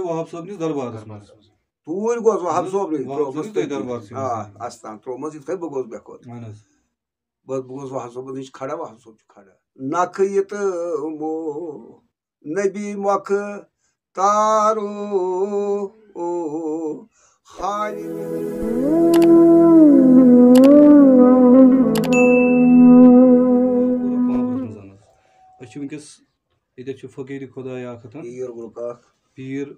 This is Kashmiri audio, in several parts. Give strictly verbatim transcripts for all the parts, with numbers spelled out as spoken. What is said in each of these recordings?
وہاب صٲب نِس دربارس منٛز۔ توٗرۍ گوس وہاب صٲبنٕے، وہاب ترٛوومَس صٲبنِس تٔتھۍ تٔتی۔ دربارسٕے آ، منٛز۔ استان ترٛوومَس یِتھ کٔنۍ بہٕ گوس بے خود۔ اہن حظ۔ بہٕ بہٕ گوس وہاب صٲبَس نِش کھڑا، وہاب صٲب چھُ کھڑا۔ نَکھٕ یہِ تہٕ مو نبی مۄکھٕ تارو خالق۔ أسۍ چھِ وٕنکیٚس ییٚتٮ۪تھ چھُ فقیٖر خۄدایا اکھ ہتن۔ پیٖر گُلہٕ کاک۔ پیٖر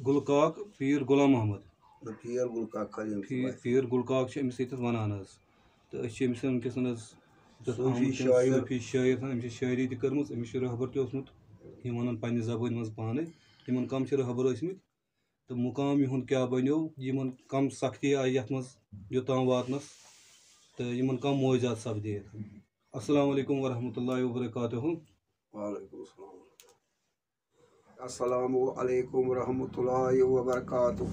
گُلہٕ کاک، پیٖر غلام محمد۔ نہ، پیٖر گُلہٕ کاک خٲلی أمِس پیٖر وَتہِ۔ پیٖر گُلہٕ کاک چھِ أمِس ییٚتٮ۪تھ وَنان حظ۔ تہٕ أسۍ چھِ أمِس وٕنکیٚس حظ ییٚتٮ۪تھ صوٗفی آمٕتۍ چھِ شٲعر۔ صوٗفی شٲعر حظ، أمِس چھِ شٲعری تہِ کٔرمٕژ، أمِس چھُ رہبر تہِ اوسمُت، یِم وَنان پننہِ زبٲنۍ منٛز پانَے۔ تِمن کم چھِ رہبر ٲسمٕتۍ، تہٕ مُقام یِہُنٛد کیٛاہ بنیو، یِمن کم سختی آیہِ یَتھ منٛز یوٚتام واتنَس، تہٕ یِمن کم معجزات سپدے۔ السلام علیکم ورحمۃ اللہ وبرکاتہ۔ وعلیکم السلام۔ السلام علیکم ورحمۃ اللہ وبرکاتہ۔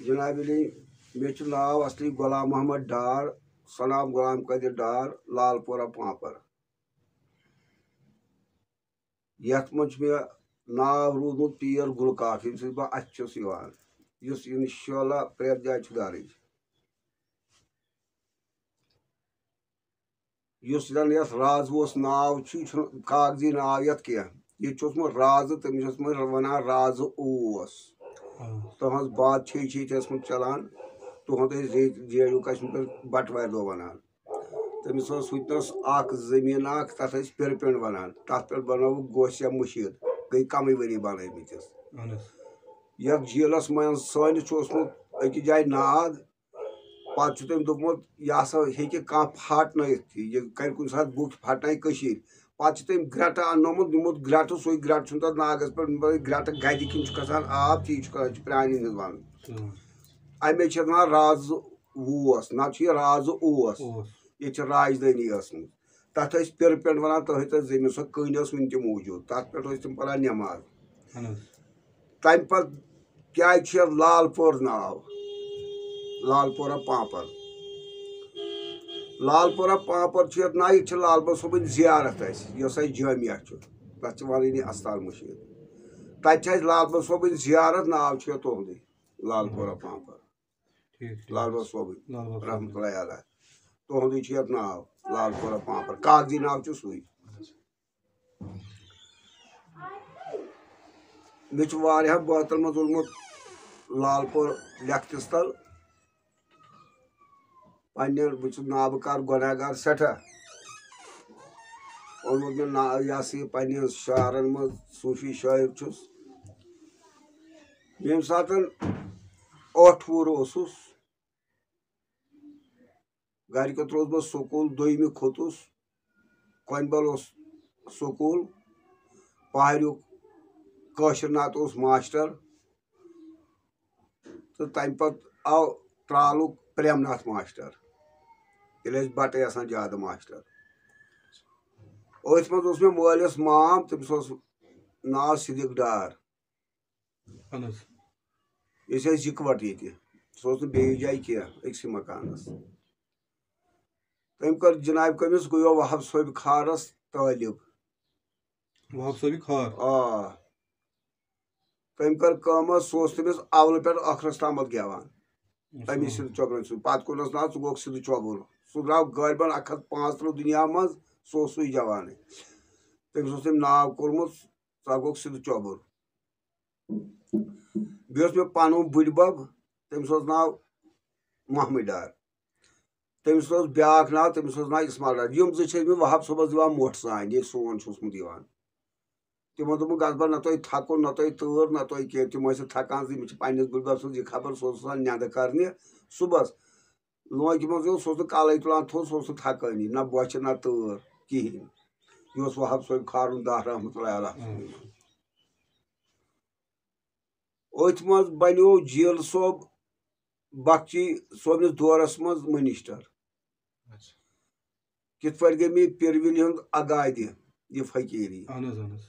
جناب علی، مےٚ چھُ ناو اصلی غلام محمد ڈار، سنام غلام قادر ڈار، لال پورہ پانپر۔ یتھ منٛز چھُ مےٚ ناو روٗدمُت پیٖر گُلہٕ کاک، ییٚمہِ سۭتۍ بہٕ اَتھِ چھُس یِوان، یُس انشاءاللہ پرٛٮ۪تھ جایہِ چھُ درٕج۔ یُس زن یتھ رازٕ اوس ناو چھُ، یہِ چھُنہٕ کاغذی ناو یتھ کینٛہہ۔ یہِ تہِ چھُ اوسمُت رازٕ، تٔمِس چھِ ٲسمٕتۍ ونان رازٕ اوس۔ تُہنٛز بادشٲہی چھِ ییٚتہِ ٲسمٕژ چلان، تُہنٛد ٲسۍ زے-، جے یوٗ کشمیر پٮ۪ٹھ بٹوارِ دۄہ ونان۔ تٔمِس اوس ہُتنس اکھ زٔمیٖن اکھ، تتھ ٲسۍ پِرٕ پِنٛڈ ونان، تتھ پٮ۪ٹھ بنٲوٕکھ گوسیا مٔشیٖد، گٔے کمٕے ؤری بنٲومٕتِس۔ اہن حظ۔ یتھ جیلس منٛز سٲنِس چھُ اوسمُت أکِس جایہِ ناگ، پتہٕ چھُ تٔمۍ دوٚپمُت، یہِ ہسا ہیٚکہِ کانٛہہ پھاٹنٲیِتھ تہِ، یہِ کرِ کُنہِ ساتہٕ بُتھ پھٹنایہِ کٔشیٖرِ۔ پتہٕ چھُ تٔمۍ گرٛٹہٕ اننومُت، نیوٗمُت گرٛٹہٕ، سُے گرٛٹہٕ چھُنہٕ تتھ ناگس پٮ۪ٹھ، گرٛٹہٕ گدِ کِنۍ چھُ کھسان آب، تی چھُ کران، چھُ پرٛانٮ۪ن ہٕنٛز ونان۔ اۭں۔ امے چھِ ونان رازٕ ووس، نتہٕ چھُ یہِ رازٕ اوس۔ اوس۔ ییٚتہِ چھِ راجدٲنی ٲسمٕژ۔ تتھ ٲسۍ پِرٕ پٮ۪نٛڈ ونان، تٔتھۍ تٔتھۍ زٔمیٖنس سۄ کٔنۍ ٲس وُنہِ تہِ موٗجوٗد، تتھ پٮ۪ٹھ ٲسۍ تِم پران نٮ۪ماز۔ اہن حظ۔ تمہِ پتہٕ کیٛازِ چھُ یتھ لال پور ناو؟ لال پورہ پانپر۔ لال پورہ پانپر چھُ یتھ ناو، ییٚتہِ چھِ لال بابا صٲبٕنۍ زیارت اَسہِ، یۄس اَسہِ جامعہ چھُ، تتھ چھِ ونٲنی استان مٔشیٖد۔ تتہِ چھِ اَسہِ لال بابا صٲبٕنۍ زیارت، ناو چھُ یتھ تُہُنٛدُے، لال پورہ پانپر۔ ٹھیٖک، ٹھیٖک۔ لال بابا صٲبٕنۍ، لال بابا صٲبٕنۍ۔ رحمتہ اللہ علیہ۔ تُہُنٛدُے چھُ یتھ ناو، لال پورہ پانپر، کاغذی ناو چھُ سُے۔ مےٚ چھُ واریاہن بٲتن منٛز اوٚنمُت لال پور لیکھتِس تل۔ پننہِ، بہٕ چھُس نابہٕ کار گۄناہ گار سٮ۪ٹھاہ۔ اوٚنمُت مےٚ نا-، یہِ ہسا یہِ پننٮ۪ن شعرن منٛز صوٗفی شٲعر چھُس۔ ییٚمہِ ساتہٕ ٲٹھ وُہُر اوسُس، گرِکیو ترٛووُس بہٕ سکوٗل، دوٚیمہِ کھوٚتُس، کۄنہِ بل اوس سکوٗل، پہاریُک کٲشِر ناتہٕ اوس ماسٹر، تہٕ تَمہِ پتہٕ آو ترٛالُک پرٛیم ناتھ ماسٹر، ییٚلہِ ٲسۍ بٹہٕ آسان زیادٕ ماسٹر۔ أتھۍ منٛز اوس مےٚ مٲلِس مام، تٔمِس اوس ناو صدیق ڈار۔ اہن حظ۔ أسۍ ٲسۍ یِکوَٹہٕ ییٚتہِ، سُہ اوس نہٕ بیٚیِس جایہِ کینٛہہ، أکسٕے مکانس۔ تٔمۍ کٔر جناب کٔمِس گوٚو وہاب صٲبۍ خارس طٲلب۔ وہاب صٲبۍ خار۔ آ۔ تٔمۍ کٔر کٲم حظ، سُہ اوس تٔمِس اولہٕ پٮ۪ٹھ ٲخرس تامتھ گٮ۪وان۔ امی سیدٕ چۄبرن سۭتۍ۔ پتہٕ کوٚرنس ناو، ژٕ گوٚکھ سیدٕ چۄبُر۔ سُہ درٛاو غٲلبن اکھ ہتھ پانٛژترٕٛہ دُنیا منٛز، سُہ اوس سُے جوانٕے۔ تٔمِس اوس تٔمۍ ناو کوٚرمُت، ژٕ گوٚکھ سیدٕ چۄبُر۔ بیٚیہِ اوس مےٚ پنُن بٕڈۍ بب، تٔمِس اوس ناو محمد ڈار۔ تٔمِس اوس بیٛاکھ ناو، تٔمِس اوس ناو اسماعیل ڈار۔ یِم زٕ چھِ ٲسمٕتۍ وہاب صٲبس دِوان موٹھ سانہِ، ییٚلہِ سون چھُ اوسمُت یِوان۔ تِمن دوٚپُکھ، گژھ بہٕ نہ تۄہہِ تھکُن، نہ تۄہہِ تۭر، نہ تۄہہِ کینٛہہ۔ تِم ٲسۍ نہٕ تھکان زِ، مےٚ چھِ پننِس بٕڈۍ بب سٕنٛز یہِ خبر، سُہ اوس آسان نیٚنٛدٕ کرنہِ صُبحس۔ لونٛگہِ منٛز اوس، سُہ اوس نہٕ کلے تُلان تھوٚد، سُہ اوس نہٕ تھکٲنی، نہ بۄچھِ نہ تۭر کِہینۍ۔ یہِ اوس وہاب صٲب خارُن داہ رحمتہ اللہ علیہ۔ أتھۍ منٛز بنیو جیل صٲب بخشی صٲبنِس دورس منٛز منسٹر۔ اچھا۔ کِتھ پٲٹھۍ گٔے مےٚ پیروِلہِ ہُنٛد اگادِ، یہِ فقیٖری۔ اہن حظ، اہن حظ۔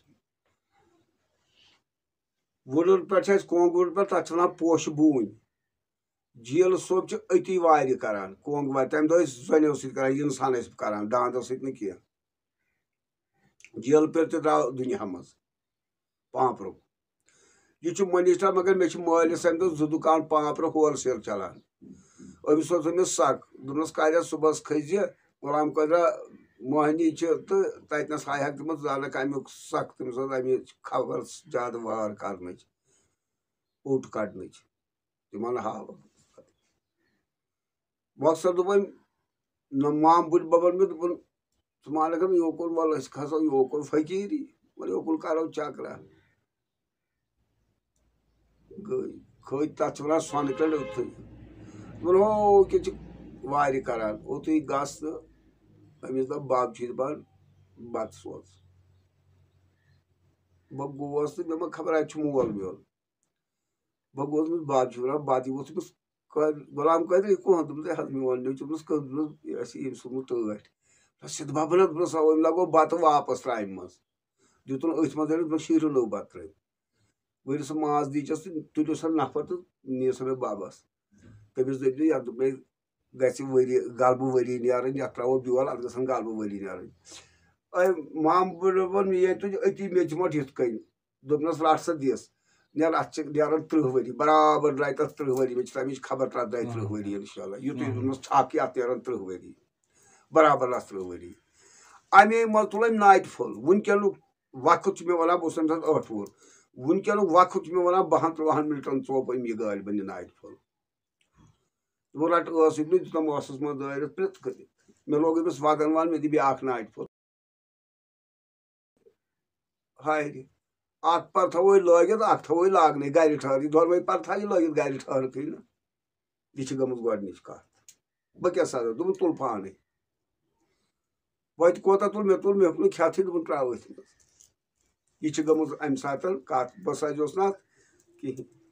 وُڈُر پٮ۪ٹھ چھِ اَسہِ کۄنٛگ وُڈُر پٮ۪ٹھ، تَتھ چھِ وَنان پوشہٕ بوٗنۍ۔ جیل صٲب چھِ أتی وارِ کران، کۄنٛگ وارِ۔ تَمہِ دۄہ ٲسۍ زَنیو سۭتۍ کران، اِنسان ٲسۍ کران، داندو سۭتۍ نہٕ کینٛہہ۔ جیل پٮ۪ٹھ تہِ درٛاو دُنیا منٛز پانٛپرُک۔ یہِ چھُ منسٹر، مگر مےٚ چھِ مٲلِس اَمہِ دۄہ زٕ دُکان پانٛپرٕ ہول سیل چلان۔ أمِس اوس أمِس سَکھ، دوٚپنَس، "کالہِ صُبحَس کھٔسۍ زِ، غلام قٲدرا موہنی چھِ تہٕ تَتہِ نَس ہایہِ ہَکھ تٔمِس زانَکھ اَمیُک سَکھ، تٔمِس ٲس اَمِچ خبر زیادٕ وار کَرنٕچ، اوٚٹ کَڑنٕچ، تِمَن ہاوَکھ۔" مۄخصر دوٚپ أمۍ، نہ مام بُڈۍ بَبَن مےٚ دوٚپُن، "ژٕ مانَکھ نہٕ یوکُن، وَلہٕ أسۍ کھسو یوکُن فقیٖری، وَلہٕ یوکُن کَرو چَکرا۔" گٔے۔ کھٔتۍ، تَتھ چھِ وَنان سۄنہٕ کنٛڈ أتھٕے۔ دوٚپُن، "ہو، کیٛاہ چھِ وارِ کَران؟" اوٚتُے گژھ تہٕ أمِس دوٚپ، "بَب چھُے دَپان، بَتہٕ سوز۔" بہٕ گوس تہٕ مےٚ ما خبر اَتہِ چھُ مول میون۔ بہٕ گوس، دوٚپمَس، "بَب چھُ وَنان، بَتہٕ یہِ ووٚتھ أمِس غلام قٲدر، یہِ کُہَن؟" دوٚپمَس، "ہے حظ، میون نیٚچوٗ۔" دوٚپمَس، "کٔژ؟" دوٚپمَس، "یہِ ہسا ییٚمۍ سوٗزمُت ٹٲٹھۍ۔" دوٚپمَس، "سِتھ بَبَن حظ؟" دوٚپمَس، "اَوَے، أمۍ لَگوو بَتہٕ واپَس ترٛامہِ منٛز۔" دیُتُن أتھۍ منٛز أمِس، دوٚپمَس، "شیٖرِو نٔو بَتہٕ ترٛٲمۍ۔" ؤرِو سا ماز دیٖچَس تہٕ تُلِو سا نَفر تہٕ نِیِو سا مےٚ بَبَس۔ تٔمِس دٔپۍ زِ، یَتھ دوٚپ مےٚ، گژھِ ؤری، غلبہٕ ؤری نیرٕنۍ، یَتھ ترٛاوو بیول، اَتھ گژھن غلبہٕ ؤری نیرٕنۍ۔ اے مام بٕڈبَبَن ییٚتہِ تُج أتی میٚژِ مۄٹھ یِتھ کٔنۍ۔ دوٚپنَس، "رَٹھ سا دِس، نیر، اَتھ چھِ نیران تٕرٛہ ؤری، برابر درٛاے تَتھ تٕرٛہ ؤری، مےٚ چھِ تَمِچ خبر، تَتھ درٛاے تٕرٛہ ؤری، اِنشاء اللہ۔ یُتُے دوٚپنَس، چھَکھ یہِ، اَتھ نیران تٕرٛہ ؤری، برابر اَتھ تٕرٛہ ؤری۔" اَمے منٛز تُل أمۍ ناٹہِ پھوٚل۔ وٕنکیٚنُک وقت چھُ مےٚ وَنان، بہٕ اوسُس تَمہِ ساتہٕ ٲٹھ وُہُر۔ وٕنکیٚنُک وقت چھُ مےٚ وَنان، بَہَن تُرٛواہَن مِنٹَن ژوپ أمۍ یہِ گٲلۍ بَنہِ ناٹہِ پھوٚل۔ تِمو رَٹہٕ ٲسٕے نہٕ، دِتم ٲسَس منٛز دٲرِتھ پرٛٮ۪تھ کٔرِتھ۔ مےٚ لوگ أمِس وَدَن وَن، مےٚ دِ بیٛاکھ ناٹہِ پھوٚل۔ ہاے رے، اَکھ پَر تھاوَو لٲگِتھ، اَکھ تھاوَو لاگنٕے، گَرِ ٹھٔہرٕے، دۄنوَے پَر تھاوِ لٲگِتھ گَرِ ٹھٔہرٕکھٕے نہٕ۔ یہِ چھِ گٔمٕژ گۄڈٕنِچ کَتھ۔ بہٕ کیٛاہ سَزا؟ دوٚپُن، "تُل پانَے۔" وۄنۍ تہِ کوتاہ تُل؟ مےٚ تُل، مےٚ ہیوٚک نہٕ کھٮ۪تھٕے، دوٚپُن، "ترٛاو أتھۍ منٛز۔" یہِ چھِ گٔمٕژ اَمہِ ساتہٕ کَتھ، بہٕ سَزیوس نہٕ اَتھ کِہیٖنۍ۔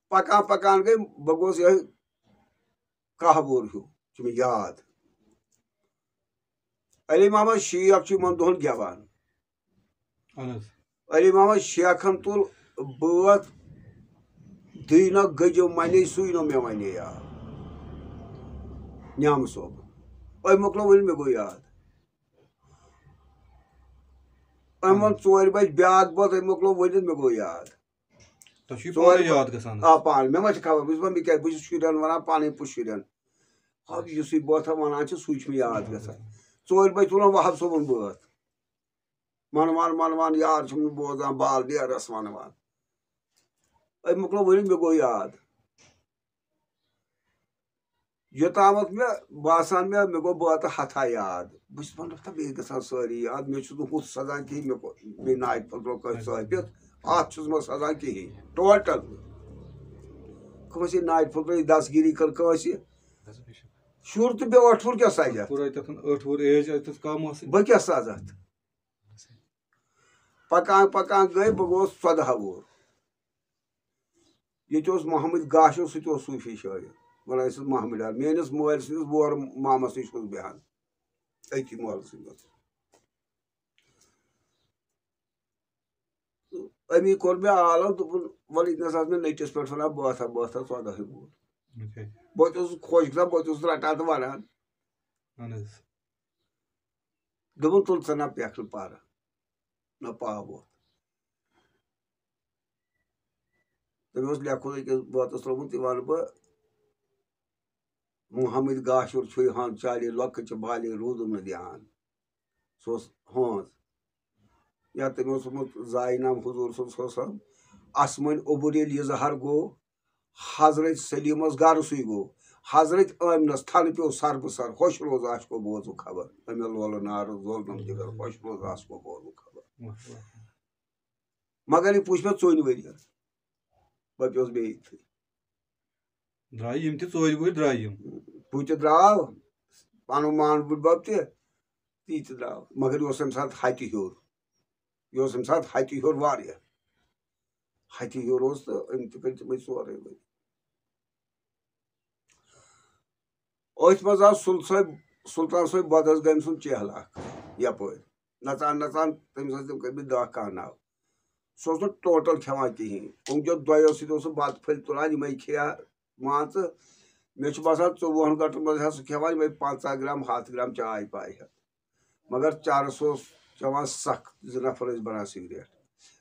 پَکان پَکان گٔے، بہٕ گوس یِہوٚے کاہ وُہُر ہیوٗ، چھُ مےٚ یاد۔ علی محمد شیخ چھُ یِمَن دۄہَن گٮ۪وان۔ اَہَن حظ۔ علی محمد شیخن تُل بٲتھ، "دٕے نہ گٔجو مَنے، سُے نہ مےٚ وَنے یار"۔ نیامہٕ صٲب۔ أمۍ مۄکلو ؤنِتھ، مےٚ گوٚو یاد۔ أمۍ ووٚن ژورِ بَجہِ بیٛاکھ بٲتھ، أمۍ مۄکلو ؤنِتھ، مےٚ گوٚو یاد۔ تۄہہِ چھُ یہِ ژورِ پانَے بَ-، یاد گژھان حظ؟ آ، پانہٕ۔ مےٚ ما چھِ خبر، بہٕ چھُس، بہٕ کیٛاہ، بہٕ چھُس شُرٮ۪ن وَنان، پَنٕنۍ پٲٹھۍ شُرٮ۪ن۔ آ، یُس یہِ بٲتھا وَنان چھِ، سُے چھُ مےٚ یاد گژھان۔ ژورِ بَجہِ تُلان وَہَب صٲبُن بٲتھ۔ مَنوان، مَنوان، یار چھُم نہٕ بوزان، بال نیرَس وَنوان۔ أمۍ مۄکلو ؤنِتھ، مےٚ گوٚو یاد۔ یوٚتامَتھ مےٚ باسان، مےٚ، مےٚ گوٚو بٲتہٕ ہَتھا یاد۔ بہٕ چھُس وَنان، "دَپان، بیٚیہِ گژھان سٲری یاد، مےٚ چھُس نہٕ ہُتھ سَزان کِہیٖنۍ، مےٚ کوٚر، مےٚ ناٹہِ پھوٚل ترٛوو کٲنٛسہِ ژٲپِتھ، اَتھ چھُس بہٕ سَزان کِہیٖنۍ، ٹوٹل۔" کٲنٛسہِ ناٹہِ پھوٚل ترٛٲوِتھ دَستگیٖری کٔر کٲنٛسہِ، شُر تہٕ بیٚیہِ ٲٹھ وُہُر کیٛاہ سَزِ اَتھ؟ پوٗرٕ تَتھ ٲٹھ وُہُر ایج، اَتہِ تَتھ کَم ٲسٕے۔ بہٕ کیٛاہ سَزٕ اَتھ؟ پَکان پَکان گٔے، بہٕ گوٚوُس ژۄداہ وُہُر۔ ییٚتہِ اوس محمد گاشُن، سُہ تہِ اوس صوٗفی شٲعر، وَنان ٲسِس محمد ڈار۔ میٛٲنِس مٲلۍ سٕنٛدِس وورٕ مامَس نِش اوسُس بیٚہان، أتی مٲلہٕ سٕنٛدِس۔ أمی کوٚر مےٚ عالم، دوٚپُن، "وَلہٕ ییٚتہِ نَس آس مےٚ نٔٹِس پٮ۪ٹھ وَنان، بہٕ آسہٕ ہا، بہٕ آسہٕ ہا ژۄداہٕے وُہُر۔" اچھا۔ بہٕ تہِ اوسُس خۄش گژھان، بہٕ تہِ اوسُس رَٹان تہٕ وَنان۔ اَہَن حظ۔ دوٚپُن، "تُل ژٕ نہ پٮ۪کھ نہٕ پَرٕ، نہ پاو ووت۔" تٔمۍ اوس لیکھُن أکِس بٲتَس ترٛوومُت، یہِ وَنہٕ بہٕ، "محمد گاشُر چھُے ہان چالے، لۄکٕٹ چھِ بالے، روٗدُم نہٕ دھیان۔" سُہ اوس ہٲنز۔ یا تٔمۍ اوس ووٚنمُت زاے نام حضور صلی اللہ علیہ وسلم، "آسمٲنۍ اوٚبُر ییٚلہِ یہِ زہر گوٚو، حضرت سلیمس گرٕ سُے گوٚو، حضرت آمنس تھنہٕ پیوٚو سر بہٕ سر، خۄش روز عاشقو بوزُکھ خبر، أمۍ لولہٕ نارٕ زولنم جگر، خۄش روز عاشقو بوزُکھ خبر۔" واہ، واہ۔ مگر یہِ پوٚچھ مےٚ ژۄنہِ ؤرین، بہٕ پیوس بیٚیہِ ییٚتھٕے۔ درٛاے یِم تہِ ژورِ وُہٕرۍ درٛاے یِم۔ بہٕ تہِ درٛاو، پنُن مان بُڈبب تہِ، تی تہِ درٛاو، مگر یہِ اوس تَمہِ ساتہٕ ہتہِ ہیوٚر، یہِ اوس تَمہِ ساتہٕ ہتہِ ہیوٚر واریاہ، ہتہِ ہیوٚر اوس تہٕ أمۍ تہِ کٔرۍ تِمے ژورے ؤری۔ أتھۍ منٛز آو سُل صٲب، سلطان صٲب بدس گامہِ سُنٛد چیہلہ اکھ یپٲرۍ۔ نژان نژان تٔمِس ٲسۍ تِم کٔرمٕتۍ دَہ کاہ ناو۔ سُہ اوس نہٕ ٹوٹل کھٮ۪وان کِہیٖنۍ۔ اونٛگجو دۄیو سۭتۍ اوس سُہ بتہٕ پھٔلۍ تُلان، یِمے کھیٚیا مان ژٕ۔ مےٚ چھُ باسان، ژوٚوُہن گٲنٛٹن منٛز ہا سُہ کھٮ۪وان یِمے پنٛژاہ گرام، ہتھ گرام چاے پاے ہٮ۪تھ۔ مگر چرس اوس چٮ۪وان سخ، زٕ نفر ٲسۍ بنان سگریٹ۔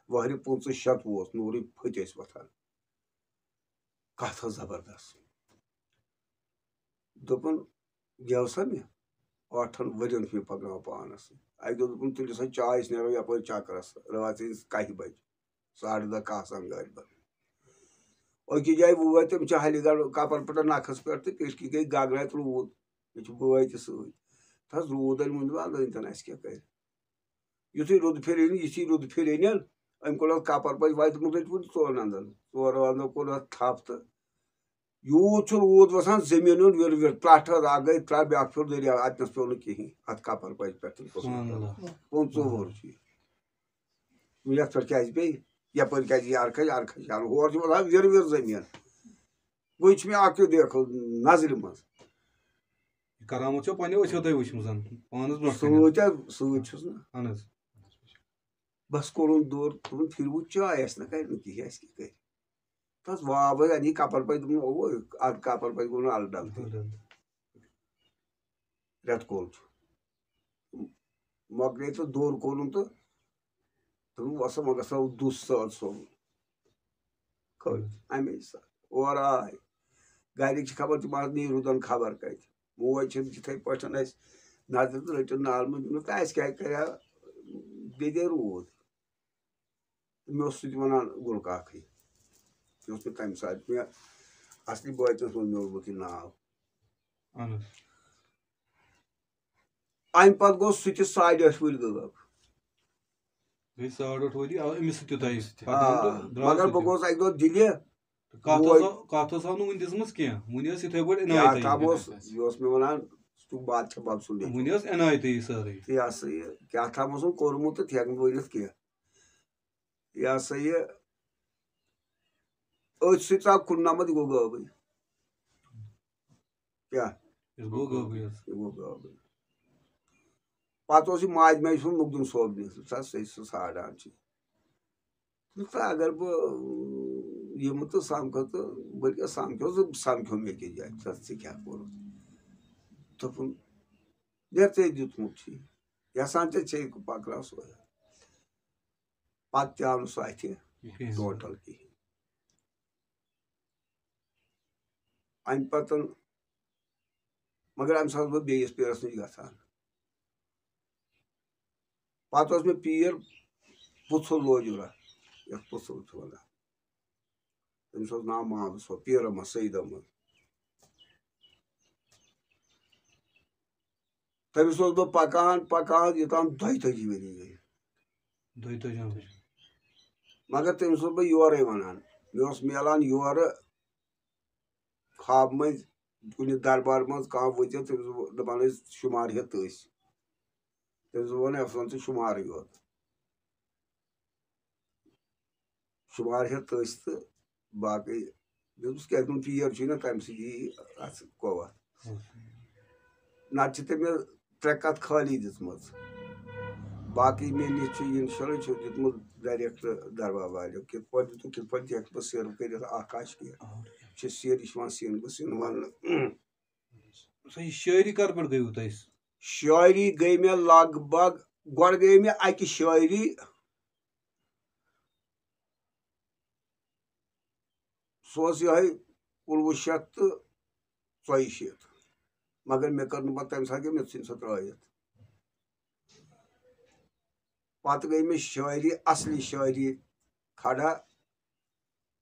وہرِ پٕنٛژٕہ شتوُہ اوس، نوٗرٕے پھٔتۍ ٲسۍ وۄتھان۔ کتھ ٲس زبردست۔ دوٚپُن، گیو سا مےٚ؟ ٲٹھن ؤرین چھُ مےٚ پکناوان پانس سۭتۍ۔ اکہِ دۄہ دوٚپُن، تُلِو سا چاے، أسۍ نیرو یپٲرۍ چکرس، رٲژ ہٕنٛز کاہہِ بجہِ، ساڑٕ دہ کاہ آسان گاڑِ بنٛد۔ أکِس جایہِ وٲتۍ تِم، چھِ ہلی گڑھ کپر پٮ۪ٹھ نکھس پٮ۪ٹھ تہٕ پیٚٹھۍ کِنۍ گٔے گگراتہِ روٗد۔ مےٚ چھُ بٲے تہِ سۭتۍ۔ تَس روٗد أنۍ مُنٛزۍ وَل أنۍ تَن، اَسہِ کیٛاہ کَرِ؟ یُتھُے روٗد پھِرِ أنۍ، یِتھُے روٗد پھِرِ أنٮ۪ن، أمۍ کوٚر اَتھ کَپر پَزِ وَتہِ منٛز أتۍ وُنہِ ژورَن اَنٛدَن۔ ژورو اَنٛدو کوٚر اَتھ تھپھ تہٕ یوٗت چھُ روٗد وَسان، زٔمیٖن اوٚن وِر وِر، ترٛٹھ ٲس، اَکھ گٔے ترٛٹھ، بیٛاکھ پھیوٚر دٔریاو، اَتہِ نَس پیوٚو نہٕ کِہیٖنۍ۔ اَتھ کَپر پَزِ پٮ۪ٹھ تہٕ سُہ سبحان اللہ۔ پٕنٛژٕہ وُہُر چھُ یہِ۔ یَتھ پٮ۪ٹھ کیٛازِ پیٚیہِ؟ یَپٲرۍ کیٛازِ یہِ اَرکھَے، اَرکھَے چھِ اَنُن؟ ہورٕ چھُ وَسان وِر وِر زٔمیٖن۔ وۄنۍ چھُ مےٚ اَکُے دیکھو نظرِ منٛز۔ یہِ کرامت چھو پننیو أچھو تۄہہِ وٕچھمٕژ، پانس برونٛہہ کنہِ۔ سۭتۍ حظ، سۭتۍ چھُس نہ۔ اہن حظ۔ بس کوٚرُن دور، دوٚپُن، "پھِروُ چاے آسہِ نہ کرِ نہٕ کِہیٖنۍ، اَسہِ کیٛاہ کرِ؟" تَتھ واو ٲسۍ اَنہِ یہِ کپر پتہٕ، دوٚپُن، "اوٚوُ، اَدٕ کپر پتہٕ گوٚو نہٕ الہٕ ڈلہٕ تہِ۔" رٮ۪تہٕ کول چھُ۔ مۄکلے تہٕ دوٚر کوٚرُن تہٕ دوٚپُن، "وَسا وۄنۍ گژھو دُس سٲل سوزُن۔" کھٔتۍ اَمے ساتہٕ اورٕ آے۔ گرِکۍ چھِ خبر تِم آز نیٖرِو دَن خبر کَتہِ۔ موج چھِ یِتھَے پٲٹھۍ اَسہِ نظرِ تہٕ رٔٹِن نالہٕ منٛز، دوٚپمَس، "تہٕ اَسہِ کیٛاہ کَرِ ہا؟" بیٚیہِ گٔے روٗد۔ مےٚ اوس سُہ تہِ وَنان گُل کاکٕے۔ یہِ اوس مےٚ تَمہِ ساتہٕ مےٚ اَصلی بٲتِنَس منٛز میوٗلمُت یہِ ناو۔ اَہن حظ۔ اَمہِ پَتہٕ گوٚو سُہ تہِ ساڑِ ٲٹھِ وٕہٕرۍ غٲب۔ گٔے ساڑ ٲٹھ ؤری، آ، أمِس سۭتۍ تہِ تۄہہِ۔ آ، درٛاو مگر سُہ بہٕ تہِ۔ گوٚوُس اَکہِ دۄہ دِلہِ۔ کَتھ بوے۔ ٲس آ-، کَتھ ٲس آو نہٕ وٕنہِ دِژمٕژ کینٛہہ، وٕنہِ ٲس یِتھَے پٲٹھۍ کیٛاہ عنایتٕے۔ کَتھ اوس، یہِ اوس مےٚ وَنان، ژٕ چھُکھ بادشاہ بَب سُنٛدُے۔ وٕنہِ ٲس عنایتٕے یہِ سٲرٕے۔ تہٕ یہِ ہسا یہِ، کیٛاہ تام اوسُن کوٚرمُت تہٕ تہِ ہٮ۪کہٕ نہٕ بہٕ ؤنِتھ کینٛہہ۔ یہِ ہسا یہِ، أتھۍ سۭتۍ ژاو کُننَمَتھ، یہِ گوٚو غٲبٕے۔ کیٛاہ؟ یہِ گوٚو غٲبٕے حظ۔ یہِ گوٚو غٲبٕے۔ پَتہٕ اوس یہِ ماجہِ ماجہِ ہُنٛد مخدوٗم صٲبنہِ، سُہ سا سُہ سُہ ژھانٛڈان چھِ۔ دوٚپُن، "تہٕ اگر بہٕ یِمہٕ تہٕ سَمکھٕ تہٕ بہٕ کیٛاہ سَمکھیو، زٕ سَمکھیو مےٚ کِتھ جایہِ، ژٕ ژٕ کیٛاہ کوٚرُتھ؟" دوٚپُن، "یَتھ ژےٚ دیُتمُت چھُے، یَژھان ژےٚ ژےٚ پَکناو سُے۔" پَتہٕ تہِ آو نہٕ سُہ اَتھِ کِہیٖنۍ۔ ٹوٹل کِہیٖنۍ۔ اَمہِ پَتہٕ، مگر اَمہِ ساتہٕ اوسُس بہٕ بیٚیِس پیٖرَس نِش گژھان۔ پَتہٕ اوس مےٚ پیٖر پُژھُل لوجُرا، یَتھ پُژھُل چھِ وَنان۔ تٔمِس اوس ناو محمد صٲب، پیٖر احمد سعید احمد۔ تٔمِس اوسُس بہٕ پَکان، پَکان، یوٚتام دۄیہِ تٲجی ؤری گٔے۔ دۄیہِ تٲجی ؤری۔ مگر تٔمِس اوسُس بہٕ یورَے وَنان۔ مےٚ اوس میلان یورٕ خوابہٕ مٔنٛزۍ کُنہِ دربار منٛز کانٛہہ ؤتھِتھ، تٔمِس اوسُس بہٕ دَپان ٲسۍ، "شُمار ہیٚتھ تٔسۍ۔" تٔمِس اوس وَنان، "اَسہِ وَن ژٕ شُمارٕے یوت۔" شُمار ہیٚتھ تٔسۍ تہٕ باقٕے دیُتُس کیٛازِ دوٚپُن، پیٖر چھُے نہ، تَمہِ سۭتۍ یی اَتھ قوت۔ نَتہٕ چھِ تٔمۍ مےٚ ترٛےٚ کَتھ خٲلی دِژمٕژ۔ باقٕے مےٚ نِش چھُ، اِنشاءاللہ چھُ دیُتمُت ڈایریکٹ دربار والیو، کِتھ پٲٹھۍ دیُتُکھ، کِتھ پٲٹھۍ دِکھ بہٕ سِر کٔرِتھ اَکھ کَچھ کینٛہہ۔ چھِ سِر، یہِ چھِ یِوان سِن بہٕ سِن وَننہٕ۔ سۄ یہِ شٲعری کَر پٮ۪ٹھ گٔیوٕ تۄہہِ؟ شٲعری گٔے مےٚ لگ بگ، گۄڈٕ گٔے مےٚ اَکہِ شٲعری، سُہ اوس یِہوٚے کُنوُہ شیٚتھ تہٕ ژۄیہِ شیٖتھ، مگر مےٚ کٔر نہٕ پَتہٕ تَمہِ ساتہٕ کینٛہہ، مےٚ ژھٕنۍ سۄ ترٛٲیِتھ۔ پَتہٕ گٔے مےٚ شٲعری، اَصلی شٲعری کھڑا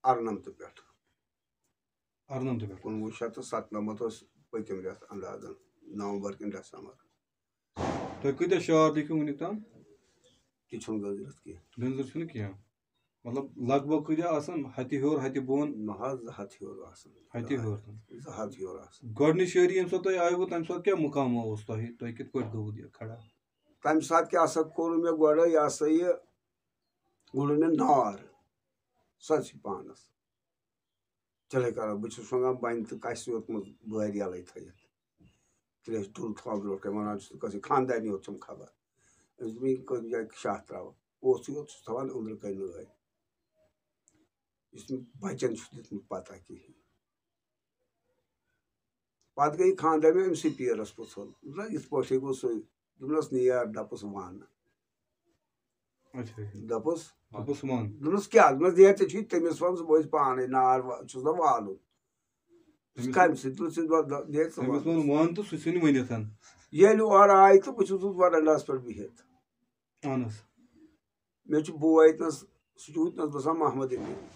اَرنَمتہٕ پٮ۪ٹھ۔ اَرنَمتہٕ پٮ۪ٹھ۔ کُنوُہ شیٚتھ تہٕ سَتنَمَتھ اوس پٔتِم رٮ۪تھ اَندازَن، نومبر کِنہٕ ڈسمبر۔ تۄہہِ کۭتیٛاہ شعر لیکھِو وٕنیُک تام؟ تہِ چھُنہٕ گٔنزرِتھ کینٛہہ۔ گٔنزِر چھُنہٕ کینٛہہ۔ مطلب، لگ بگ کۭتیٛاہ آسَن؟ ہَتہِ ہیوٚر، ہَتہِ بۄن؟ نہ حظ، زٕ ہَتھ ہیوٚر آسَن۔ ہَتہِ ہیوٚر تام۔ زٕ ہَتھ ہیوٚر آسَن۔ گۄڈٕنِچ شٲعری ییٚمہِ ساتہٕ تۄہہِ آیوٕ، تَمہِ ساتہٕ کیٛاہ مُقامہ اوس تۄہہِ؟ تۄہہِ کِتھ پٲٹھۍ گوٚوُ یہِ کھڑا؟ تَمہِ ساتہٕ کیٛاہ سا کوٚر مےٚ گۄڈٕ، یہِ ہسا یہِ، گوٚنڈُن مےٚ نار سٲرسٕے پانَس۔ تیٚلے کرو، بہٕ چھُس شۄنٛگان بَنہِ تہٕ کَسہِ یوت منٛز بٲرۍ یَلَے تھٲیِتھ۔ ترٛیش ڈُل تھاوان برٛونٛٹھ کَنہِ، وَنان چھُس، "کٲنٛسہِ خانٛدارنہِ یوت چھُم خبر۔ أمِس دوٚپُن، یہِ کٔژ جایہِ شاہ ترٛاوان؟" اوس یوت چھُس تھاوان أنٛدرٕ کَنہِ لٲرۍ۔ یُس نہٕ بَچَن چھُ دیُتمُت پَتہ کِہیٖنۍ۔ پَتہٕ گٔے خانٛدار مےٚ أمسٕے پیٖرَس پُژھُل، دوٚپُن، "یِتھ پٲٹھۍ گوٚو سُے۔" دوٚپنَس، "نیر، دَپُس وَن۔" اچھا اچھا۔ دوٚپُس، دوٚپُس وَن۔ دوٚپنَس، "کیٛاہ؟" دوٚپنَس، "نیر، ژےٚ چھُے تٔمِس وَن، ژٕ بوز پانَے، نار وا-، چھُس نہ والُن۔ ژٕ تٔمِس کَمہِ سۭتۍ؟" دوٚپُس، "ژٕ وَن، دَ-، نیر، ژٕ تٔمِس وَن۔" ووٚن وَن تہٕ سُہ ژھیوٚن ؤنِتھ۔ ییٚلہِ اورٕ آے تہٕ بہٕ چھُس وَرَنڈَس پٮ۪ٹھ بِہِتھ۔ اَہَن حظ۔ مےٚ چھُ بوے تَس، سُہ چھُ ہُتہِ نَس بَسان محمد امیٖن۔